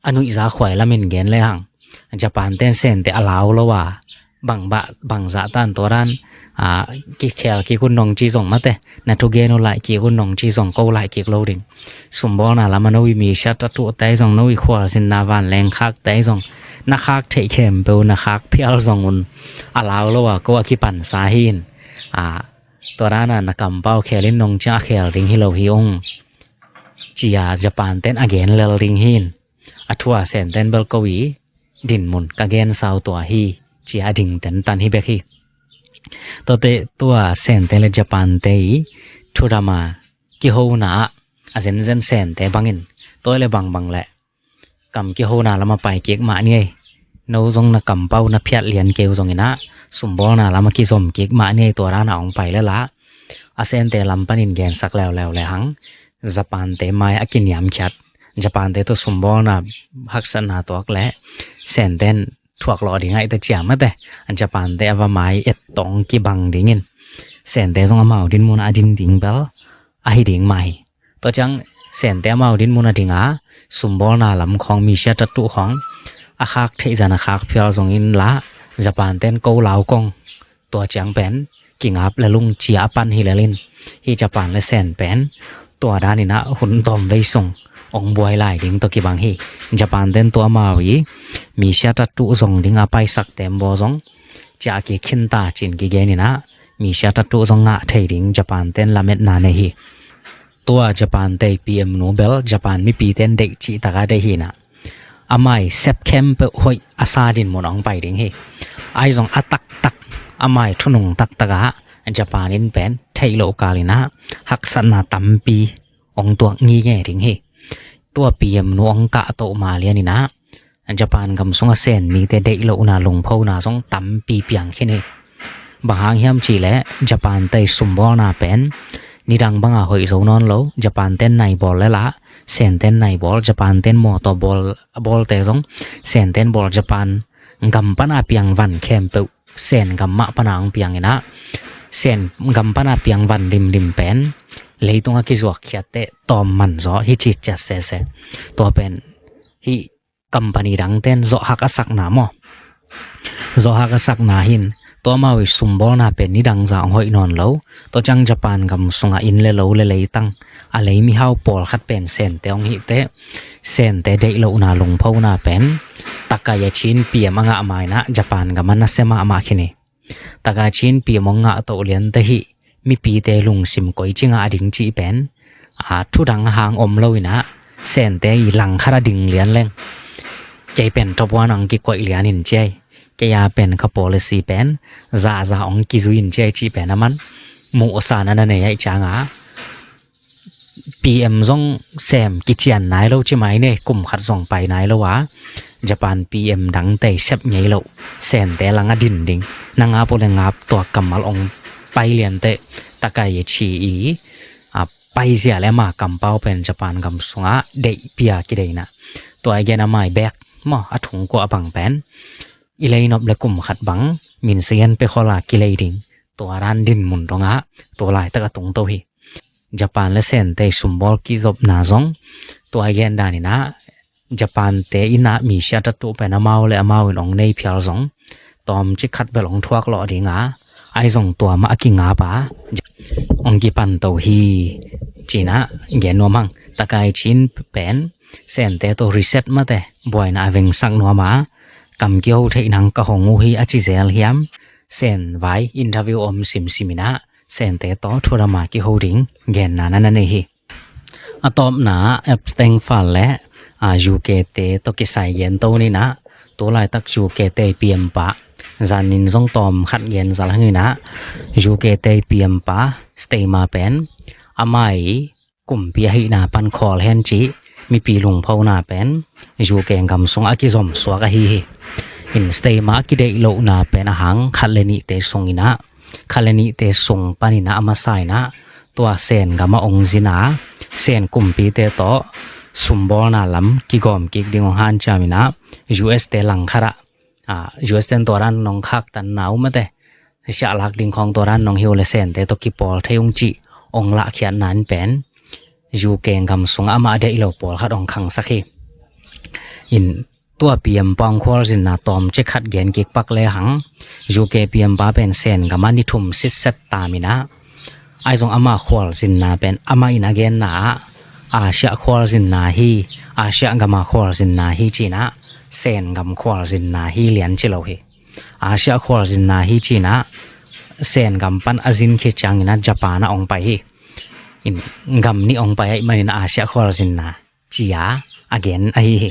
ອະນຸຍ ສາ ຄວາຍ ລາ ເມັນ ແກນ ແລ ຫັງ ຈະປານ ເຕັນ ແສນ ເຕ ອາ ລາວ ລະ ວາ ບັງ ບະ ບັງ ສະ ຕານ ຕົວ ດານ ອາ ກິ ແຄລ ກິ ຄຸນ ນົງ ຈີ ຊົງ ມາ ເຕ ນະ ທຸ ເກ ໂນ ລາຍ ກິ ຄຸນ ນົງ ຈີ ຊົງ ໂກ ລາຍ ກິ ໂລ ດິງ ສຸມ ໂບ ນາ ລາ ມາ ໂນ ວີ ມີ ຊາ ຕະ ທຸ ໄຕ ຊົງ ໂນ ວີ ຄວາ ຊິນ ນາ ວານ ແລງ ຄາກ ໄຕ ຊົງ ນະ ຄາກ ເທ ເຄມ ເປວ ນະ ຄາກ ພຽວ ຊົງ ອຸນ ອາ ລາວ ລະ ວາ ໂກ ອາ ກິ ປັນ ສາ ຮີນ ອາ ຕົວດ້ານນະກຳເປົ້າແຄລິນນົງຈະແຄລດິງຮີໂລຮີອົງ ເຈຍຈະປານເຕັນອາເກນເລລດິງຮີນ ອາທົວແຊນເຕັນເບລກະວີ ດິນມຸນກະເກນຊາວຕົວຮີ ເຈຍອາດິງເຕັນຕັນຮີເບກຮີ ໂຕເຕ ຕົວແຊນເຕັນເລຈະປານເຕ ທຸດາມາ ກິໂຮນາ ອາເຊັນເຊັນແຊນເຕບັງອິນ ໂຕເລບັງບັງແລະ ກຳກິໂຮນາລະມາປາຍເກກມະເນຍ ໂນຈົ່ງນະກຳເປົ້ານະພຽດລຽນເກວຈົ່ງອີນະ ສຸມບໍລນາລະມາກິສົມເກກມະເນຍ ຕົວດ້ານອອງໄປແລະລະ ອາເຊັນເຕລຳປະນິນແກນສັກແລ້ວແລ້ວແລຫັງ ຈະປານເຕມາຍອາກິນຍາມຂຽດ ຈະປານເຕໂຕສຸມບໍລນາຮັກສະນາຕົວກແລະ ແຊນເຕັນ ຖວກຫຼໍ່ດິງໄອແຕ່ຈຽມມາແຕ່ ອັນຈະປານແຕ່ວ່າມາຍເອັດຕອງກິບັງດິງອິນ ແສນແຕ່ຊົງອາມາວດິນມຸນອາດິນດິງເບລ ອາຫິດິງມາຍ ໂຕຈັງແສນແຕ່ອາມາວດິນມຸນອາດິງອາ ສຸມບໍລນາລຳຂອງມີເຊຍຕັດຕຸຂອງ ອາຄາກເທຈານາຄາກພຽວຊົງອິນລາ ຈະປານແຕນໂກລາວກົງ ຕົວຈຽງແປນ ກິງອາບ ແລະ ລຸງເຈຍອາປັນ ຮີແລລິນ ຮີຈະປານ ແລະ ແສນແປນ ຕົວດານິນະ ຮຸນຕອມໄວຊົງ ອອງບວຍລາຍດິງ ໂຕກິບັງຮີ ຈະປານແຕນຕົວມາວີ ມີເຊຍຕັດຕຸຊົງດິງອາໄປສັກແຕມບໍຊົງ ຈະອາກິຄິນຕາ ຈິນກິເກນິນະ ມີເຊຍຕັດຕຸຊົງງະໄທດິງ ຈະປານແຕນລາເມັດນາເນຮີ ຕົວຈະປານເຕປີເອັມນູເບລ ຈະປານມີປີແຕນເດຈິຕາກາເດຮີນະ ອາມາຍແຊັບແຄມເປີໂຮຍ ອາຊາດິນມຸນອອງໄປດິງຮີ ອາຍຊົງອາຕັກຕັກ ອາມາຍທຸນຸງຕັກຕາກາ ຈະປານອິນແປນ ໄທໂລກາລິນະ ຮັກສະນາຕຳປີ ອອງຕົວງີແງ່ດິງຮີ ຕົວປີເອັມນູອອງກະໂຕມາລຽນນີນະ ຈະປານກຳຊົງອາແສນ ມີແຕ່ເດໂລນາລົງເພົານາຊົງຕຳປີປຽງເຄເນ ບາງຫາງຫຽມຈີແລ ຈະປານໄຕຊຸມບໍລນາແປນ ນິດັງບັງອາຫົຍໂຊນອນໂລ ຈະປານແຕນໃນບອລແລລາ ແສນແຕນໃນບອລ ຈະປານແຕນມໍໂຕບອລ ອາບອລແຕຊົງ ແສນແຕນບອລ ຈະປານ ກຳປະນາປຽງວັນແຄມເປີ ແສນກຳມະປະນາອອງປຽງເອນະ ແສນກຳປະນາປຽງວັນລິມລິມແປນ ເລຕຸງອາກິຈວກຂຽດເຕະ ຕອມມັນເຊາະ ຮິຈິດຈັດແຊແຊ ຕົວແປນ ຮິ ກຳປະນີດັງແຕນ ເຊາະຮັກອາສັກນາມໍ ເຊາະຮັກອາສັກນາຫິນ ຕົວມາວິຊຸມບໍລນາເປັນນິດັງຈາອອງຫົຍນອນເລົາ ຕົວຈັງຈະປານກຳສຸງອາອິນເລໂລເລເລຕັງ ອາເລມິຮາວປອລຄັດເປັນແສນແຕອອງຫິເຕະ ແສນແຕເດໂລນາລົງເພົານາແປນ ຕະກາຍາຊິນປີມະງະມາຍນະ ຈະປານກຳມະນະເຊມະມາຄິເນ ຕະກາຍາຊິນປີມະງະໂຕລຽນຕະຫິ ມີປີເຕລຸງຊິມກົຍຈິງອາດິງຈິແປນ ອາ ທຸດັງຫາງອົມໂລຍນະ ແສນເຕອີຫຼັງຄະລະດິງລຽນແລງ ໃຈເປັນທົບວານອງກິກວຍລຽນອິນເຈຍ ກະຍາເປັນຂະໂປລະຊີແປນ ຈາຈາອອງກິຈຸຍອິນເຈຍຈິແປນອາມັນ ໝູອາສານະນະເນຍໃຫຍ່ຈາງອາ ປີເອັມຊົງແຊມກິຈຽນນາຍໂລຈິໄມເນ ກຸມຂັດຊົງໄປນາຍໂລວາ ຈະປານປີເອັມດັງໄຕແຊບໃຫຍ່ໂລ ແສນແຕລະງາດິນດິງ ນາງອາໂປແລງາບຕົວກຳມະລອງໄປລຽນເຕະ ຕະກາຍເອຊີອີ ອາ ໄປເສຍແລະມາກຳເປົາເປັນຈະປານກຳສຸງອາ ເດເປຍກິເດນະ ຕົວອາເກນອາມາຍແບກ ມໍ ອາທຸງກົວອາບັງແປນ ອີເລນອບແລະກຸມຂັດບັງ ມິນຊຽນເປຄໍລາກິເລດິງ ຕົວຣານດິນມຸນຕົງອາ ຕົວລາຍຕະກະຕຸງໂຕຮີ ຈະປານແລະແສນເຕຊຸມບອລກິຈົບນາຊົງ ຕົວອາເກນດານິນະ ຈະປານເຕອິນນະ ມີເຊຍຕະຕຸແປນອາມາວ ແລະອາມາວອິນອອງເນຍພຽວຊົງ ຕອມຈິກຂັດແບລອງທວກເລາະດີງາ ອາຍຊົງຕົວມະອາກິງາປາ ອອງກິປັນໂຕຮີ ຈີນະ ແກນນົວມັງ ຕະກາຍຈີນແປນ ແສນແຕໂຕຣິເຊັດມາແຕ ບວຍນາອາເວັງສັກນົວມາ ກຳກິໂຮເທອີນາງກະຫົງຫູຮີ ອາຈິແຈລຮຽມ ແສນວາຍ ອິນທາວິວອອມຊິມຊິມິນະ ແສນແຕໂຕທຸລະມາກິໂຮດິງ ແກນນານະນະເນຮີ ອາຕອບນາ ແອັບສະແຕງຟານ ແລະ ອາ ຢູເກເຕ ໂຕກິໄຊເຢັນໂຕນີນະ ໂຕລາຍຕັກຢູເກເຕ ປີເອັມປາ ຈານນິນຊົງຕອມ ຂັດເຢັນຈາລະຫືນະ ຢູເກເຕ ປີເອັມປາ ສະເຕມາແປນ ອາມາຍ ກຸມປີອະຫິນາປັນຄໍແລນຈິ ມີປີລຸງເພົານາແປນ ຢູເກງກຳຊົງອາກິຊົມສວກອາຮີຮີ ອິນສະເຕມາກິເດໂລນາແປນອາຫັງ ຄັດເລນິເຕຊົງອິນະ ຄາເລນິເຕຊົງປານິນະອາມາຊາຍນະ ຕົວແສນກາມາອົງຊິນາ ແສນກຸມປີເຕໂຕ ຊຸມບໍລນາລຳ ກິກອມກິກດິງອອງຮານຈາມິນະ ຢູເອສເຕລັງຄະລະ ອາ ຢູເອສເຕນຕົວດ້ານນອງຄາກຕັນນາວມາແຕ ຊະລາກດິງຂອງຕົວດ້ານນອງຮີວ ແລະ ແສນເຕໂຕກິປອລ ໄທອົງຈິ ອົງລະຂຽນນານແປນ ຢູເກງກຳຊົງອາມາເດໂລປອລ ຄັດອົງຄັງສັກຮີ ອິນ ຕົວປີເອັມປອງຄວາລຊິນນາຕອມ ເຈຄັດເກນກິກປັກແລຫັງ ຢູເກປີເອັມປາເປັນແສນກາມານິທຸມ ຊິດເຊັດຕາມິນາ ອາຍຊົງອາມາຄວາລຊິນນາເປັນ ອາມາອິນອາເກນນາ ອາຊຽຄວາລຊິນນາຮີ ອາຊຽກາມາຄວາລຊິນນາຮີຈີນະ ແສນກຳຄວາລຊິນນາຮີລຽນຈິໂລຮີ ອາຊຽຄວາລຊິນນາຮີຈີນະ ແສນກຳປັນອາຊິນເຄຈາງນີ້ນະ ຈະປານອອງໄປຮີ ອິນ ກຳນີ້ອອງໄປໃຫ້ມັນອາຊຽຄວາຊິນນາ ເຈຍອາເກນອາຮີຮີ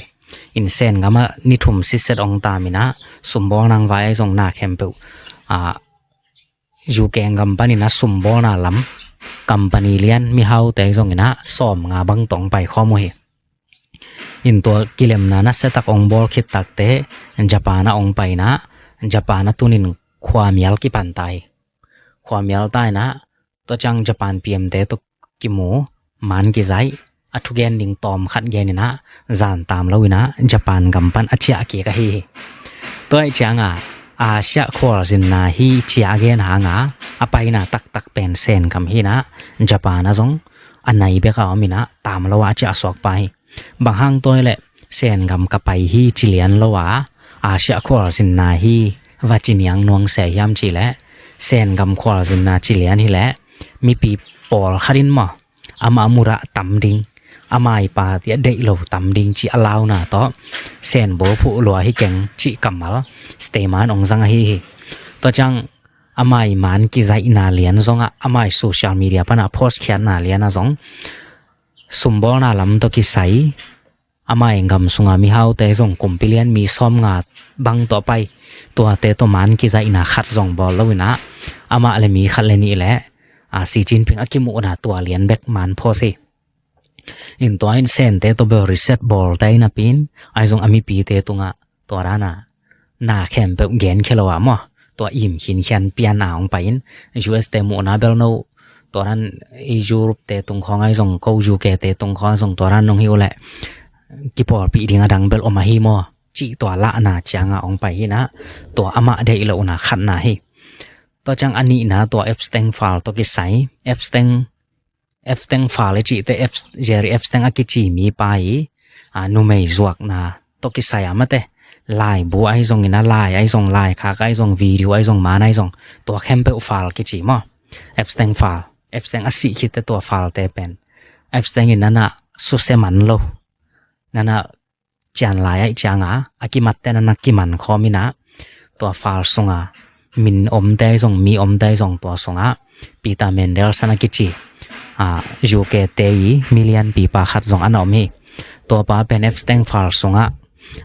ອິນ ແສນກຳມະນິທຸມຊິດເຊັດອອງຕາມິນະ ຊຸມບໍນາງວາຍອາຍຊົງນາແຄມເປິວ ອາ ຢູແກງກຳປານີນະ ຊຸມບໍນາລຳ ກຳປານີລຽນ ມີເຮົາແຕ່ຊົງນະ ຊອມງາບັງຕອງໄປຂໍ້ມູເຮ ອິນຕົວກິເລັມນານະ ເຊຕັກອອງບອລຄິດຕັກເຕ ຈະປານອອງໄປນະ ຈະປານຕຸນິນ ຄວາມຽລກິປັນຕາຍ ຄວາມຽລຕາຍນະ ຕົວຈັງຈະປານ ປີເອັມ ເຕ ຕົກກິໝູ ມານກິໄຊ ອະທຸແກນດິງຕອມ ຂັດແຍ່ນນະ ຈານຕາມລາວນະ ຈະປານກຳປັນອາເຈຍເກກະຮີ ຕົວໄອຈາງອາ ອາເຊຍຄວາຊິນນາຮີ ເຈຍອາເກນຫາງາ ອາໄປນາຕັກຕັກແປນແສນກຳຮີນະ ຈະປານອາຊົງ ອາໄນເບກອາອອມມິນະ ຕາມລາວອາເຈຍສອກໄປ ບາງຮັ່ງຕົວແຫຼະ ແສນກຳກະໄປຮີ ຈິລຽນລາວອາ ອາເຊຍຄວາຊິນນາຮີ ວາຈິນຍັງນວງແສຍາມຈີແຫຼະ ແສນກຳຄວາຊິນນາຈິລຽນຮີແຫຼະ ມີປີປອລຄາດິນມໍ ອາມາມຸຣະຕຳດິງ ອາມາຍປາເຕຍເດໂລຕຳດິງຈີອາລາວນາໂຕ ແສນໂບພຸລວຮີແກງຈີກຳມາລ ສະເຕມານອອງຊັງຮີ ຕົວຈັງ ອາມາຍມານກິໄຊນາລຽນຊົງອາ ອາມາຍໂຊຊຽວມີເດຍປະນາໂພສແຄນນາລຽນນາຊົງ ຊຸມບໍນາລຳໂຕກິໄຊ ອາມາຍກຳຊຸງອາມີເຮົາແຕ່ຊົງກຸມປິລຽນມີຊອມງາດບັງຕໍ່ໄປ ຕົວເຕໂຕມານກິໄຊນາຂັດຊົງບອລລາວນະ ອາມາແລະມີຂັດແລະນີ້ແຫຼະ ອາ ຊີຈິນຜິງອາກິມຸນາຕົວລຽນແບັກມານໂພຊິ ອິນຕົວອິນເຊນເຕໂຕເບລິເຊັດບອລໄຕນະປິນ ອາຍຊົງອາມີປີເຕຕຸງອາ ຕົວຣານາ ນາແຄມເປີບແກນເຄລວາມໍ ຕົວອີມຂີນແຄນປຽນອາອອງໄປອິນ ຢູເອສເຕມຸນາເບລໂນ ຕົວນັ້ນ ອີຢູໂຣບເຕຕຸງຂອງອາຍຊົງໂກ ຢູເກເຕຕຸງຂອງອາຍຊົງ ຕົວຣານນົງຫິວແລະ ກິປອລປີດິງອາດັງເບລໂອມາຮີມໍ ຈີຕົວລະນາຈາງອາອອງໄປຮີນະ ຕົວອາມະເດໂລນາຂັດນາຮີ ຕົວຈັງອານີນາ ຕົວເອັບສະແຕງຟາລໂຕກິໄຊ ເອັບສະແຕງ ເອັບສະແຕງຟາເລຈິເຕ ເອັບ ເຈຣີ ເອັບສະແຕງອາກິຈີມີປາຍ ອາ ນຸເມຍຈວກນາ ໂຕກິໄຊອາມາເຕ ລາຍບູອາຍຊົງນະ ລາຍອາຍຊົງ ລາຍຄາກອາຍຊົງ ວີດິວອາຍຊົງ ມານອາຍຊົງ ຕົວແຄມເປິລຟາລກິຈີມໍ ເອັບສະແຕງຟາລ ເອັບສະແຕງອາຊິຄິເຕ ຕົວຟາລເຕເປັນ ເອັບສະແຕງນານາ ຊູເຊມັນໂລ ນານາ ຈານລາຍອາຍຈາງອາ ອາກິມັດແຕນານາກິມັນຄອມິນາ ຕົວຟາລຊຸງອາ ມິນອົມແຕຊົງ ມີອົມແຕຊົງ ຕົວຊຸງອາ ປີຕາເມນເດລຊະນາກິຈີ ອາ ຢູເກເຕອີ ມິລຽນປີປາຂັດຊົງອານອມຮີ ຕົວປາເປັນເອັບສະແຕງຟາລຊຸງອາ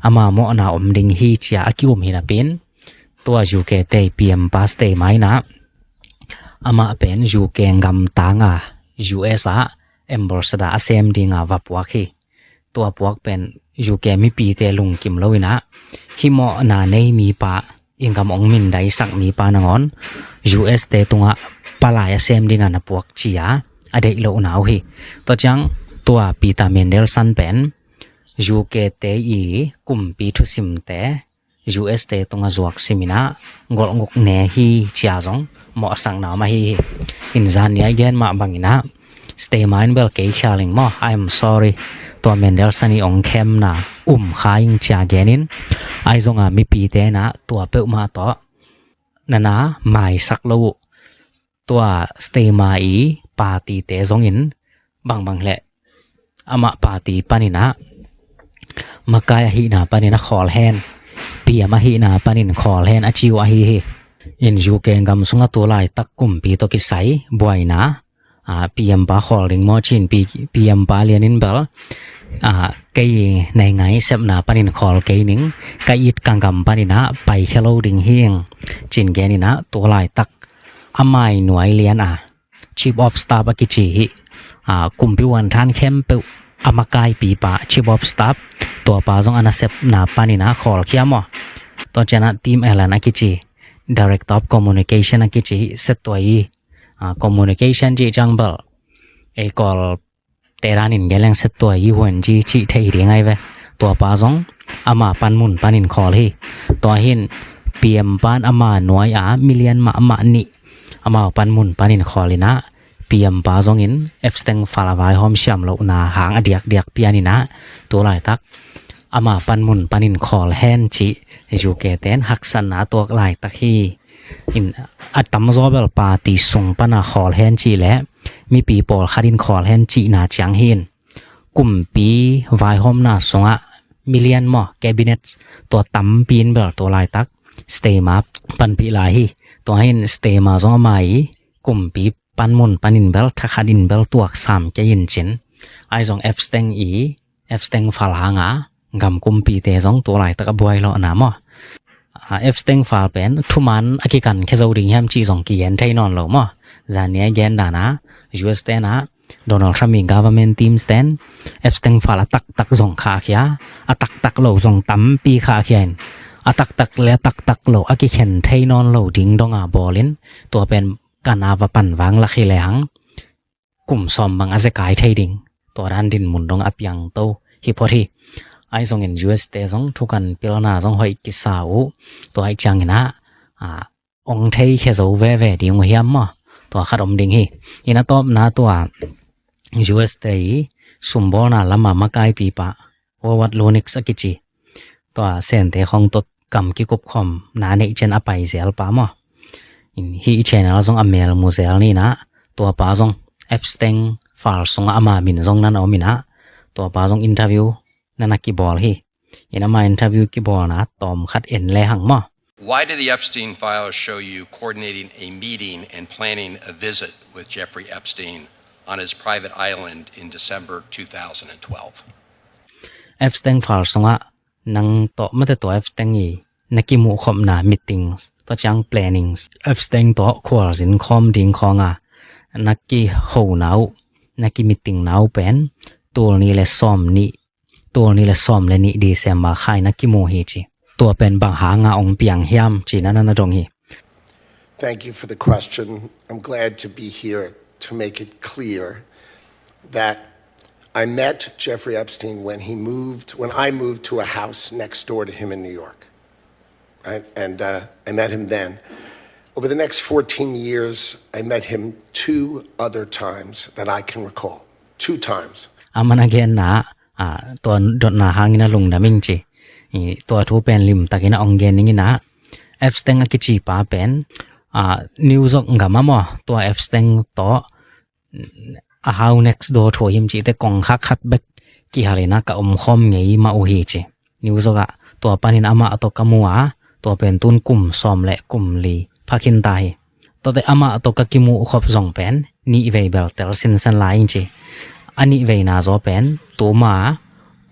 ອາມາໂມນາອົມດິງຮີເຈຍອາກິອຸມຮີນາປິນ ຕົວຢູເກເຕປີເອັມປາສເຕມາຍນາ ອາມາເປັນຢູເກງກຳຕາງອາ ຢູເອສອາ ເອັມບອລສະດາອາເຊມດິງອາວາປວກຮີ ຕົວປວກເປັນ ຢູເກມີປີເຕລຸງກິມໂລວິນະ ຫິມໍນາເນຍມີປາ ອິງກຳອົງມິນໄດສັກມີປານະງອນ ຢູເອສເຕຕຸງອະ ປາລາຍອາເຊມດິງອານະປວກເຈຍອາເດໂລນາວຮີ ຕົວຈັງ ຕົວປີຕາເມນເດລສັນເປັນ ຢູເກເຕອີ ກຸມປີທຸຊິມເຕ ຢູເອສເຕຕຸງອາຈວກຊິມິນະ ໂງລງົກແນຮີເຈຍຊົງ ເໝາະສັງນາວມາຮີ ອິນຈານຍາຍແກນມາບັງອິນະ ສະເຕມານເບລເກຍຄຽລິງມໍ ອາຍເອັມຊໍຣີ ຕົວເມນເດລຊະນີອອງແຄມນາ ອຸມຄາຍງເຈຍແກນິນ ອາຍຊົງອາມີປີເຕນາ ຕົວເປິ້ມາໂຕ ນານາ ມາຍສັກໂລ ຕົວສະເຕມາອີ ປາຕີເຕຊົງອິນ ບັງບັງແຫຼະ ອາມະປາຕີປານິນະ ມະກາຍອະຫິນາປານິນະ ຄອລແຮນ ປີອະມະຫິນາປານິນ ຄອລແຮນ ອາຈິວອາຮີຮີ ອິນຢູເກງກຳຊຸງອາຕູລາຍຕັກກຸມປີໂຕກິໄຊ ບວຍນາ ອາ ປີອຳປາຄອລລິງມໍຈີນ ປີ ປີອຳປາລຽນນິນເບລ ອາ ເກຍໃນໄງເຊັບນາປານິນ ຄອລເກຍນິງ ກະອິດກາງກຳປານິນະ ໄປເຄໂລດິງຮີງ ຈີນແກນິນະ ໂຕລາຍຕັກ ອາມາຍໜວຍລຽນອາ Chief of Staff ອາກິຈີ ອາ ກຸມປິວອັນທ່ານແຄມເປິ້າ ອາມາກາຍປີປາ Chief of Staff ຕົວປາຊົງອານາເຊັບນາປານິນາ ຄອລເຄຍມໍ ຕົວຈະນະ Team Airline ອາກິຈີ Director of Communication ອາກິຈີ ເຊັດຕົວອີ ອາ Communication ຈີຈັງເບິລ ເອກອລ ເຕລານິນແກແລງເຊັດຕົວ ຢູເອັນຈີ ຈີເທອີດີໄງເວ ຕົວປາຊົງ ອາມາປັນມຸນປານິນ ຄອລຮີ ຕົວຫີນ ປີເອັມປານ ອາມາໜວຍອາ ມິລຽນມະ ມະນິ ອາມາປັນມຸນປານິນ ຄອລລີນາ ປີອຳປາຊົງອິນ ເອັບສະແຕງຟາລວາຍ ຫອມຊຽມໂລນາ ຫາງອາດຽກດຽກປຽນນີນາ ໂຕລາຍຕັກ ອາມາປັນມຸນປານິນ ຄອລແຮນຈີ ຢູເກເຕນ ຮັກສະນາຕົວກລາຍຕັກຮີ ອິນ ອາຕຳໂຊເບລປາຕີຊຸງປະນາ ຄອລແຮນຈີແລ ມີປີໂປລຄາດິນ ຄອລແຮນຈີນາຈຽງຮີນ ກຸມປີວາຍໂຮມນາຊົງອະ ມິລຽນມໍ ແກບິເນັດ ຕົວຕຳປີນເບລ ຕົວລາຍຕັກ ສະເຕມາ ປັນປີລາຮີ ຕົວະເຫັນ stay ມາ ສອງອາໄມ ກຸມປີ ປັນມຸນປັນອິນເບວ ທະຄາດອິນເບວ ຕົວກສາມເກອິນຈິນ ອາຍ ສອງ Epstein ອີ Epstein ຟາລຫາງາ ກຳກຸມປີເຕ ສອງ ຕົວລາຍຕະກະບວຍເລາະນາມ ອາ Epstein ຟາລເປັນທຸມານອາກິກັນ ເຄໂຊດິງແຮມຈີ ສອງ ກິແກນໄທນອນໂລມ ຈາເນຍແກນດານາ US ເຕນາ Donald Trump ມີ government team stand Epstein ຟາລອາຕັກຕັກ ສອງ ຄາເຄຍ ອາຕັກຕັກໂລ ສອງ ຕຳປີຄາເຄຍ ອາຕັກຕັກ ແລະ ອາຕັກຕັກໂລ ອາກິແຄນໄທນອນໂລ ດິງດົງອາ ບໍລິນ ຕົວະເປັນ ການອາວະປັນວາງລັກເຮແລຫັງ ກຸມຊອມບັງອາເຊກາຍໄທດິງ ຕົວະດ້ານດິນມຸນດົງອາປຽງໂຕ ຮິພອດຮີ ອາຍ ສອງ ເອັນ ຢູເອສ ເຕ ສອງ ທຸກັນ ປິລະນາ ສອງ ຫອຍກິສາອູ ຕົວະໄອຈາງອິນອາ ອາ ອົງໄທເຄໂຊແວແວ ດິງຫວຽມມໍ ຕົວະຄາດອົມດິງຮີ ອິນອາຕອບນາ ຕົວະ ຢູເອສ ເຕ ຊຸມບໍນາ ລະມາ ມະກາຍປີປະ ວະວັດ ໂລນິກ ອາກິຈີ ຕົວະເຊນເຕ ຂອງຕົດ ກຳກິກຸບຄອມ ນາເນກເຈນ ອາໄປເຊລປາມໍ ອິນຮີ channel ສອງ ອາເມລ ມູເຊລ ນີ້ນະ ຕົວະປາ ສອງ Epstein ຟາລ ສອງ ອາມາ ມິນ ສອງ ນານອອ ມິນ ອາ ຕົວະປາ ສອງ interview ນານາ ກິບອລ ຮີ ອິນອາມາ interview ກິບອລ ນາ ຕອມ ຄັດເອັນ ແລຫັງມໍ Why did the Epstein files show you coordinating a meeting and planning a visit with Jeffrey Epstein on his private island in December two thousand twelve? Epstein ຟາລ ສອງ ອາ ນັງເຕາະມາແຕ່ຕົວ Epstein ອີ ນາກິໝູ່ຄອບນາ meetings ຕົວຈາງ plannings Epstein ຕົວະ ຄວາລຊິນຄອມ ດິງຄອງອາ ນາກິໂຮນາວ ນາກິ meeting ນາວເປັນ ໂຕລນີ ແລະ ຊອມນີ ໂຕລນີ ແລະ ຊອມ ແລະ ນີ ດີເຊມບາ ຄາຍ ນາກິໂມຮີຈີ ຕົວະເປັນ ບັງຫາງາ ອົງປຽງຫຽມ ຈີນານານາດອງຮີ Thank you for the question. I'm glad to be here to make it clear that I met Jeffrey Epstein when he moved, when I moved to a house next door to him in New York. Right? And uh, I met him then. Over the next fourteen years, I met him two other times that I can recall. Two times. ອາມານາແກນນາ ອາ ຕົວະດົດນາຫາງນາລຸງນາມິງຈີ ຕົວະທູແປນລິມ ຕາກິນາ ອົງເກນນິງນາ Epstein ອາກິຈີປາເປັນ ອາ New York ກາມາມໍ ຕົວະ Epstein ໂຕ ອາ house next door to him ຈີ ແຕ່ກົງຄັກຄັດເບັກ ກິຫາເລນາ ກະອົມຄອມໄງມາໂອຮີຈີ New York ອາ ຕົວະປານິນ ອາມາໂຕ ກາມູອາ ຕົວະເປັນ ຕູນ ກຸມ ຊອມ ແລະ ກຸມ ລີ ພາຄິນຕາຮີ ໂຕເຕ ອາມາໂຕ ກາກິມູ ຄອບ ສອງ ເປັນ ນີເວ ເບລເຕລ ຊິນ ແຊນ ລາຍ ຈີ ອາ ນີເວ ນາໂຊ ເປັນ ຕູມາ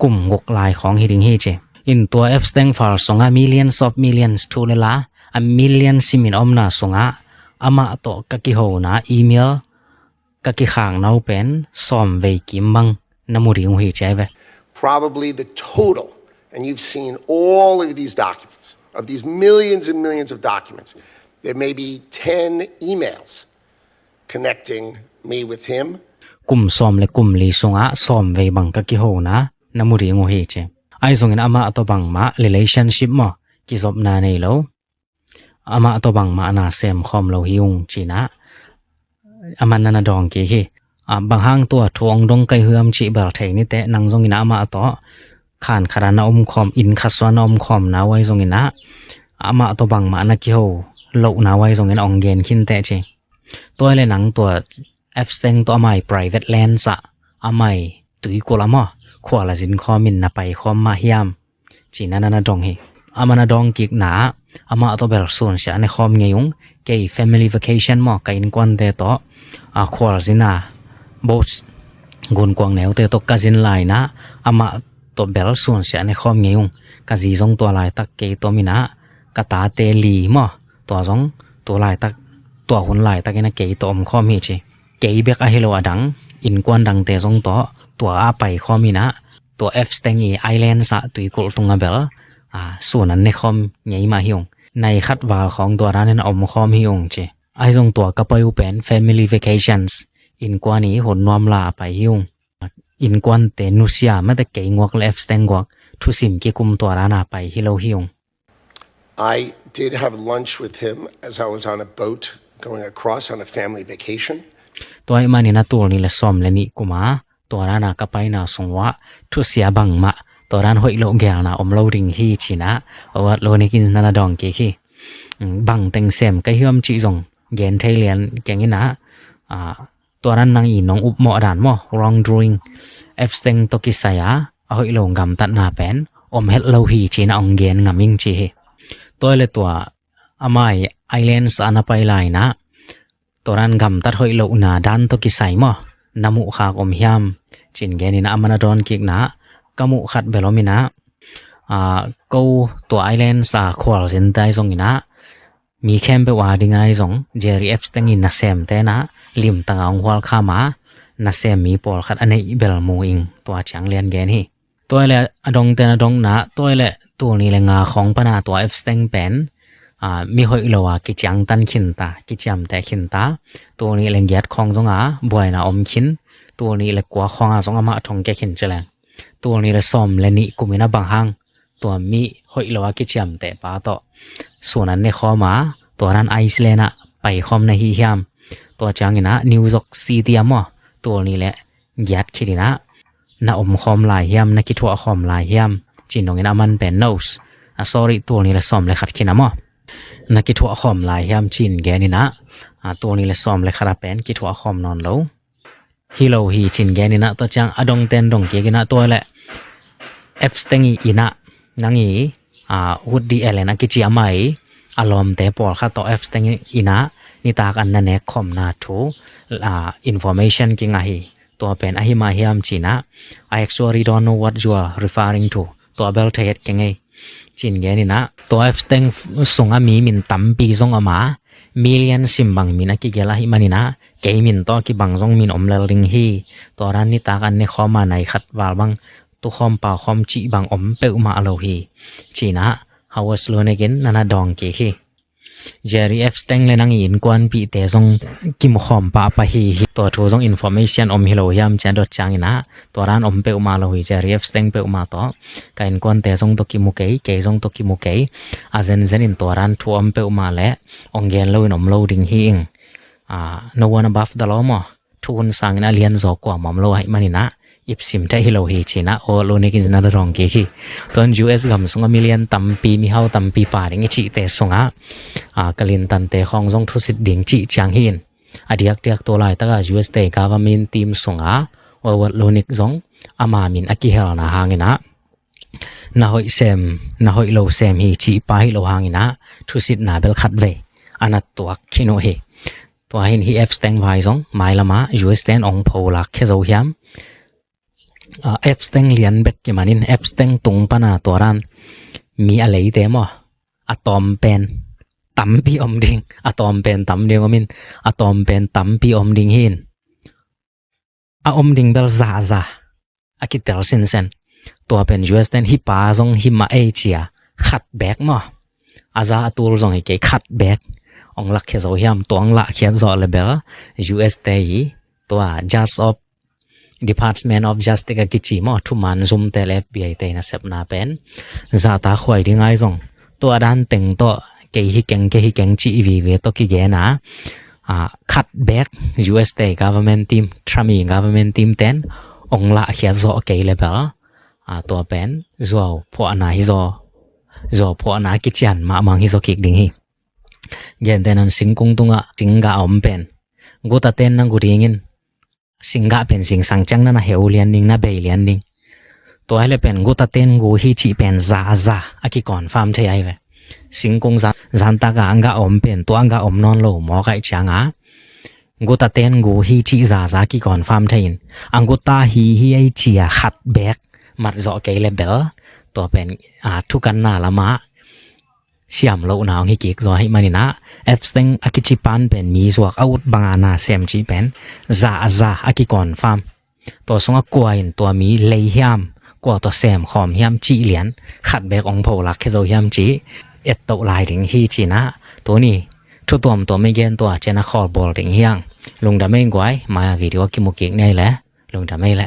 ກຸມ ກຸກ ລາຍ ຂອງ ຮີດິງ ຮີຈີ ອິນຕົວ Epstein ຟາລ ສອງ ອາ millions of millions ທູເລລາ ອາ million ຊິມິນ ອອມ ນາ ສອງ ອາ ອາມາໂຕ ກາກິໂຮ ນາ ອີເມລ ກາກິຄາງ ນາວ ເປັນ ຊອມ ເວ ກິມ ບັງ ນາ ມຸຣິງ ຮີ ຈາຍ ເວ Probably the total, and you've seen all of these documents, of these millions and millions of documents, there may be ten emails connecting me with him. ກຸມ ຊອມ ແລະ ກຸມ ລີ ສຸງ ອາ ຊອມ ເວ ບັງ ກາກິໂຮ ນາ ນາ ມຸຣິງ ຮີ ເຈ ອາຍ ສຸງ ອິນ ອາມາ ໂຕ ບັງ ມະ relationship ມໍ ກິ ຊອບ ນາ ເນໂລ ອາມາໂຕ ບັງ ມະ ອານາ ເຊມ ຄອມ ໂລ ຮີ ອຸງ ຈີ ນາ ອາມານາ ນາ ດອງ ເກ ເຄ ອາ ບັງ ຫາງ ຕົວ ທົງ ດົງ ໄກ ເຮືອມ ຈີ ເບລ ເທ ນິ ເຕ ນັງ ຊົງ ອິນ ອາມາໂຕ ຄານ ຄາດານ ນາ ອົມ ຄອມ ອິນ ຄາສວາ ນາ ອົມ ຄອມ ນາ ໄວ ຊົງ ອິນ ນາ ອາມາໂຕ ບັງ ມະ ນາ ກິໂຮ ໂລ ນາ ໄວ ຊົງ ອິນ ອອງ ເກນ ຄິນ ເຕ ເຈ ຕົວ ເລ ນັງ ຕົວ Epstein ຕົວ ອາມາຍ private land ສະ ອາມາຍ ຕຸຍ ໂກລາ ມໍ ຄວາ ລາ ຊິນ ຄອມ ມິນ ນາ ໄປ ຄອມ ມະ ຫຽມ ຈີ ນາ ນາ ນາ ດອງ ເຮ ອາມາ ນາ ດອງ ກິກ ນາ ອາມາ ໂຕ ເບລ ສູນ ເສຍ ໃນ ຄອມ ເງ ຍຸງ ເກ family vacation ມໍ ກະ ອິນ ກວນ ເຕ ໂຕ ອາ ຄວາ ລາ ຊິນ ນາ ໂບສ ກຸນ ກວາງ ແນວ ເຕ ໂຕ ກະ ຊິນ ລາຍ ນາ ອາມາ ໂຕ ເບລ ສູນ ເສຍ ໃນ ຄອມ ເງ ຍຸງ ກະ ຈີ ຊົງ ຕົວ ລາຍ ຕັກ ເກ ຕົວ ມິນ ນາ ກະ ຕາ ເຕ ລີ ມໍ ຕົວ ຊົງ ຕົວ ລາຍ ຕັກ ຕົວ ຮຸນ ລາຍ ຕັກ ອິນ ນາ ເກ ຕົວ ອົມ ຄອມ ເຮ ເຈ ເກ ເບກ ອາ ເຮໂລ ອາ ດັງ ອິນ ກວນ ດັງ ເຕ ຊົງ ໂຕ ຕົວ ອາ ໄປ ຄອມ ມິນ ນາ ຕົວ Epstein ອາຍແລນ ສະ ຕຸຍ ໂກລ ຕຸງ ອາ ເບລ ອາ ສູນ ອັນ ໃນ ຄອມ ເງ ມະ ຮີ ອຸງ ໃນ ຄັດ ວາລ ຂອງ ຕົວ ດານ ເນ ນ ອົມ ຄອມ ຮີ ອຸງ ເຈ ອາຍ ຊົງ ຕົວ ກະ ປອຍ ອຸ ເປນ family vacations ອິນ ກວາ ນີ ຮຸນ ນວມ ລາ ອາ ໄປ ຮີ ອຸງ ອິນ ກວນ ເຕ ນຸ ເຊຍ ມະ ເຕ ເກ ງວກ ແລະ Epstein ງວກ ທຸ ຊິມ ເກ ກຸມ ຕົວ ດານ ອາ ໄປ ຮີໂລ ຮີ ອຸງ I did have lunch with him as I was on a boat going across on a family vacation. ຕົວ ມະ ນີ ນາ ຕູ ນີ ແລະ ຊອມ ແລະ ນິ ກຸມາ ຕົວ ດານ ອາ ກະ ໄປ ນາ ສົງ ວະ ທຸ ເຊຍ ບັງ ມະ ຕົວ ດານ ຫົຍ ໂລ ແກວ ນາ ອົມ ໂລ ດິງ ຮີ ຈີ ນາ ອອ ວັດ ໂລ ເນ ກິນ ນາ ນາ ດອງ ເກ ຄີ ອືມ ບັງ ເຕັງ ເສມ ໄກ ເຮືອມ ຈີ ຊົງ ເກນ ໄທແລນ ແກງ ອິນ ນາ ອາ ຕົວ ດານ ນັງ ອີ ນົງ ອຸບ ເໝາະ ດານ ມໍ wrongdoing Epstein ໂຕ ກິ ໄຊ ອາ ອະ ຫົຍ ໂລ ກຳ ຕັດ ນາ ແປນ ອົມ ເຮັດ ໂລ ຮີ ຈີ ນາ ອອງ ເກນ ງາມ ມິງ ຈີ ເຮ ຕົວ ເລ ຕົວ ອາມາຍ ໄອແລນ ສານະໄປລາຍນະ ໂຕນັ້ນກຳຕັດຫ້ອຍໂລນາ ດ້ານໂຕກິໄຊມໍ ນະມຸຄາກອມຫຍາມ ຈິນແກນີນະ ອາມານະດອນກິກນະ ກະມຸຄັດເບໂລມິນະ ອາ ໂກ ຕົວໄອແລນ ສາຄວາລ ເຊັນໄຕຊົງອີນະ ມີແຄມເປວາດິງໄອຊົງ ເຈຣີ ເອັບສະເຕັງ ອີນະ ແຊມແຕນະ ລິມຕະງາວງຄວາລຄາມາ ນະແຊມມີປອລຄັດ ອະເນອິເບລມູອິງ ຕົວຈາງລຽນແກນຮີ ຕົວແລະອະດົງແຕນອະດົງນະ ຕົວແລະຕູລນີແລງາຂອງປະນາຕົວເອັບສະເຕັງແປນ ອາ ມີຫອຍລະວາກິຈຽງຕັນຂີນຕາ ກິຈຽມແຕຂີນຕາ ຕູລນີແລງຢາດຂອງຊົງອາ ບວຍນາອົມຂີນ ຕູລນີແລະກົວຂອງອາຊົງອາມະທົງແກຂີນຈະແລງ ຕູລນີແລະຊອມແລະນິກຸມິນະບັງຮັງ ຕົວມີຫອຍລະວາກິຈຽມແຕປາໂຕ ສູນອັນເນຄອມາ ຕົວນັ້ນໄອສແລນະ ໄປຄອມນະຮີຫຽມ ຕົວຈາງອີນະ ນິວຢອກຊີຕີອາມໍ ຕູລນີແລະ ຢາດຄີດີນະ ນະອົມຄອມລາຍຫຽມ ນະກິທົວຄອມລາຍຫຽມ ຈີນດົງອີນະ ມັນເປັນໂນສ ອາ ຊໍຣີ ຕູລນີແລະຊອມແລະຂັດຄີນະມໍ ນະກິທົວຄອມລາຍຫຽມ ຈີນແກນີນະ ອາ ຕູລນີແລະຊອມແລະຂັດອາແປນ ກິທົວຄອມນອນໂລ ຮີໂລຮີ ຈີນແກນີນະ ຕົວຈາງອະດົງແຕນດົງເກກິນະ ຕົວແລະ ເອັບສະເຕັງ ອີນະ ນາງອີ ອາ ວຸດດີ ແອລແລນ ອາກິຈິອາໄມ ອາລອມແຕປອລຄັດໂຕ ເອັບສະເຕັງ ອີນະ ນິຕາກອັນນະແນກຄອມນາທູ ອາ ອິນຟໍເມຊັນກິງອາຮີ ຕົວເປັນອາຮີມາຮຽມຈີນະ I actually don't know what you are referring to ຕົວເບລເທເຮັດເກັງເອ ຈີນແກນີນະ ຕົວເອັບສະເຕັງ ສົງອາມີມິນຕຳປີຊົງອາມາ ມີລຽນຊິມບັງມິນອາກິເກລາຫິມານີນະ ເກມິນໂຕກິບັງຊົງມິນອົມແລລດິງຮີ ຕົວດ້ານນິຕາກອັນເນຄອມມາໄນຄັດວາລບັງ ຕຸຄອມປາວຄອມຈິບັງອົມເປວມາອາໂລຮີ ຈີນະ How was Lunekin ນະນະດອງເກຄີ ເຈຣີ ເອັບສະເຕັງ ແລະນາງອີນກວນປີເຕຊົງ ກິມຄອມປະປະຮີ ຕົວທູຊົງອິນຟໍເມຊັນ ອມຮີໂລຫຽມ ຈານດອດຈາງອີນະ ຕົວດ້ານອມເປວມາໂລຮີ ເຈຣີ ເອັບສະເຕັງ ເປວມາໂຕ ກາອິນກວນເຕຊົງໂຕກິມຸເກ ເກຊົງໂຕກິມຸເກ ອາເຊັນເຊັນ ຕົວດ້ານທູອມເປວມາແລະ ອອງແກນໂລອິນອມໂລດິງຮີ ອາ No one above the law ມໍ ທູນສາງນະລຽນໂຊກວາມອມໂລໄຮມານີນະ ອິບຊິມໄທຮີໂລຮີຈີນະ ໂອໂລນິກິນະດອງເກຄີ ຕົນ US ກຳຊົງອາມີລຽນຕຳປີມີເຮົາຕຳປີປາດິງອິຈິເຕຊົງອາ ອາ ກະລິນຕັນເຕຄອງຊົງທຸສິດດິງຈິຈາງຮີນ ອາດຽກຕຽກໂຕລາຍຕະກາ US ເຕກາວາມິນທີມຊົງອາ ໂອໂລນິກຊົງ ອາມາມິນອາກິເຮລນາຮາງນະ ນະໂຮຍເຊມ ນະໂຮຍໂລເຊມຮີຈິປາຮີໂລຮາງນະ ທຸສິດນາເບລຄັດເວ ອານັດຕົວຄິໂນຮີ ຕົວເຫັນຮີເອັບສະເຕັງວາຍຊົງ ມາຍລະມາ ຢູເອັສແຕນອອງໂພລາກເຄໂຊຫຽມ ອາ ເອັບສະເຕັງລຽນເບັກກິມານິນ ເອັບສະເຕັງຕຸງປະນາຕົວດ້ານ ມີອາເລຍເຕມໍ ອາຕອມແປນ ຕຳປີອອມດິງ ອາຕອມແປນຕຳດິງອອມມິນ ອາຕອມແປນຕຳປີອອມດິງຫີນ ອາອອມດິງເບລຊາອາຊາ ອາກິເຕລຊິນເຊັນ ຕົວເປັນຢູເອັສແຕນ ຮີປາຊົງຮີມາເອເຊຍ ຄັດແບັກມໍ ອາຊາອາຕູລຊົງເອເກ ຄັດແບັກ ອອງລັກເຄໂຊຫຽມ ຕົວອາງລະເຄໂຊເລເບລ ຢູເອັສເຕ ຕົວ Judge of Department of Justice ອາກິຈິມໍ ທຸມານຊຸມເຕເລຟບີໄອເຕນະເຊັບນາເປັນ ຊາຕາຄວາຍດິງອາຍຊົງ ຕົວດ້ານເຕັງໂຕ ເກຮີເກັງ ເກຮີເກັງ ຈີວີເວໂຕກິເກນາ ອາ ຄັດແບັກ ຢູເອັສເຕ ກາເວີເມັນທີມ ທຣຳມີ ກາເວີເມັນທີມແຕນ ອອງລະເຄໂຊເອເກເລເບລ ອາ ຕົວເປັນ ໂຈວ ພວອະນາ ຮີໂຊ ໂຈວ ພວອະນາ ກິຈຽນ ມະມັງ ຮີໂຊ ກິກດິງຮີ ເຢັນແຕນານ ຊິງກຸງຕຸງອາ ຊິງກະອອມເປັນ ກຸຕາເຕນ ນັງກຸດີງິນ ຊິງກະເປັນ ຊິງສັງແຈງ ນະນະເຮວລຽນນິງ ນະເບຍລຽນນິງ ຕົວໃຫ້ລະເປັນ ກຸຕາເຕນ ກູຮີຈິເປັນ ຊາອາຊາ ອາກິກອນຟາມເທໄອເວ ຊິງກຸງ ຊານຕາກາ ອັງກະອອມເປັນ ຕົວອັງກະອອມນອນໂລ ມໍໄກຈາງອາ ກຸຕາເຕນ ກູຮີຈິ ຊາອາຊາ ອາກິກອນຟາມເທອິນ ອັງກຸຕາ ຮີຮີໄອເຊຍ ຄັດແບັກ ມັດໂຊເອເກເລເບລ ຕົວເປັນ ອາ ທຸກັນນາລະມາ ສຽມໂລນາອອງຮີກິກໂຊໃຫ້ມານີນາ ເອັບສະເຕັງ ອາກິຈິປານເປັນ ມີຊວກອາວຸດບັງອານາ ແຊມຈິເປັນ ຊາອາຊາ ອາກິກອນຟາມ ຕົວຊົງອາກວາອິນ ຕົວມີເລຍຫຍາມ ກວາຕົວແຊມຄອມຫຍາມຈິລຽນ ຄັດແບັກອອງໂພລາກເຄໂຊຫຍາມຈິ ເອັດໂຕລາຍດິງຮີຈີນາ ຕົວນີ້ ທຸຕົວມຕົວເມເກນຕົວເຈນາຄອລໂບລດິງຫຽງ ລຸງດາເມງກວາຍ ມາວິດີໂອກິມຸກິກໃນແລ ລຸງດາເມງແລ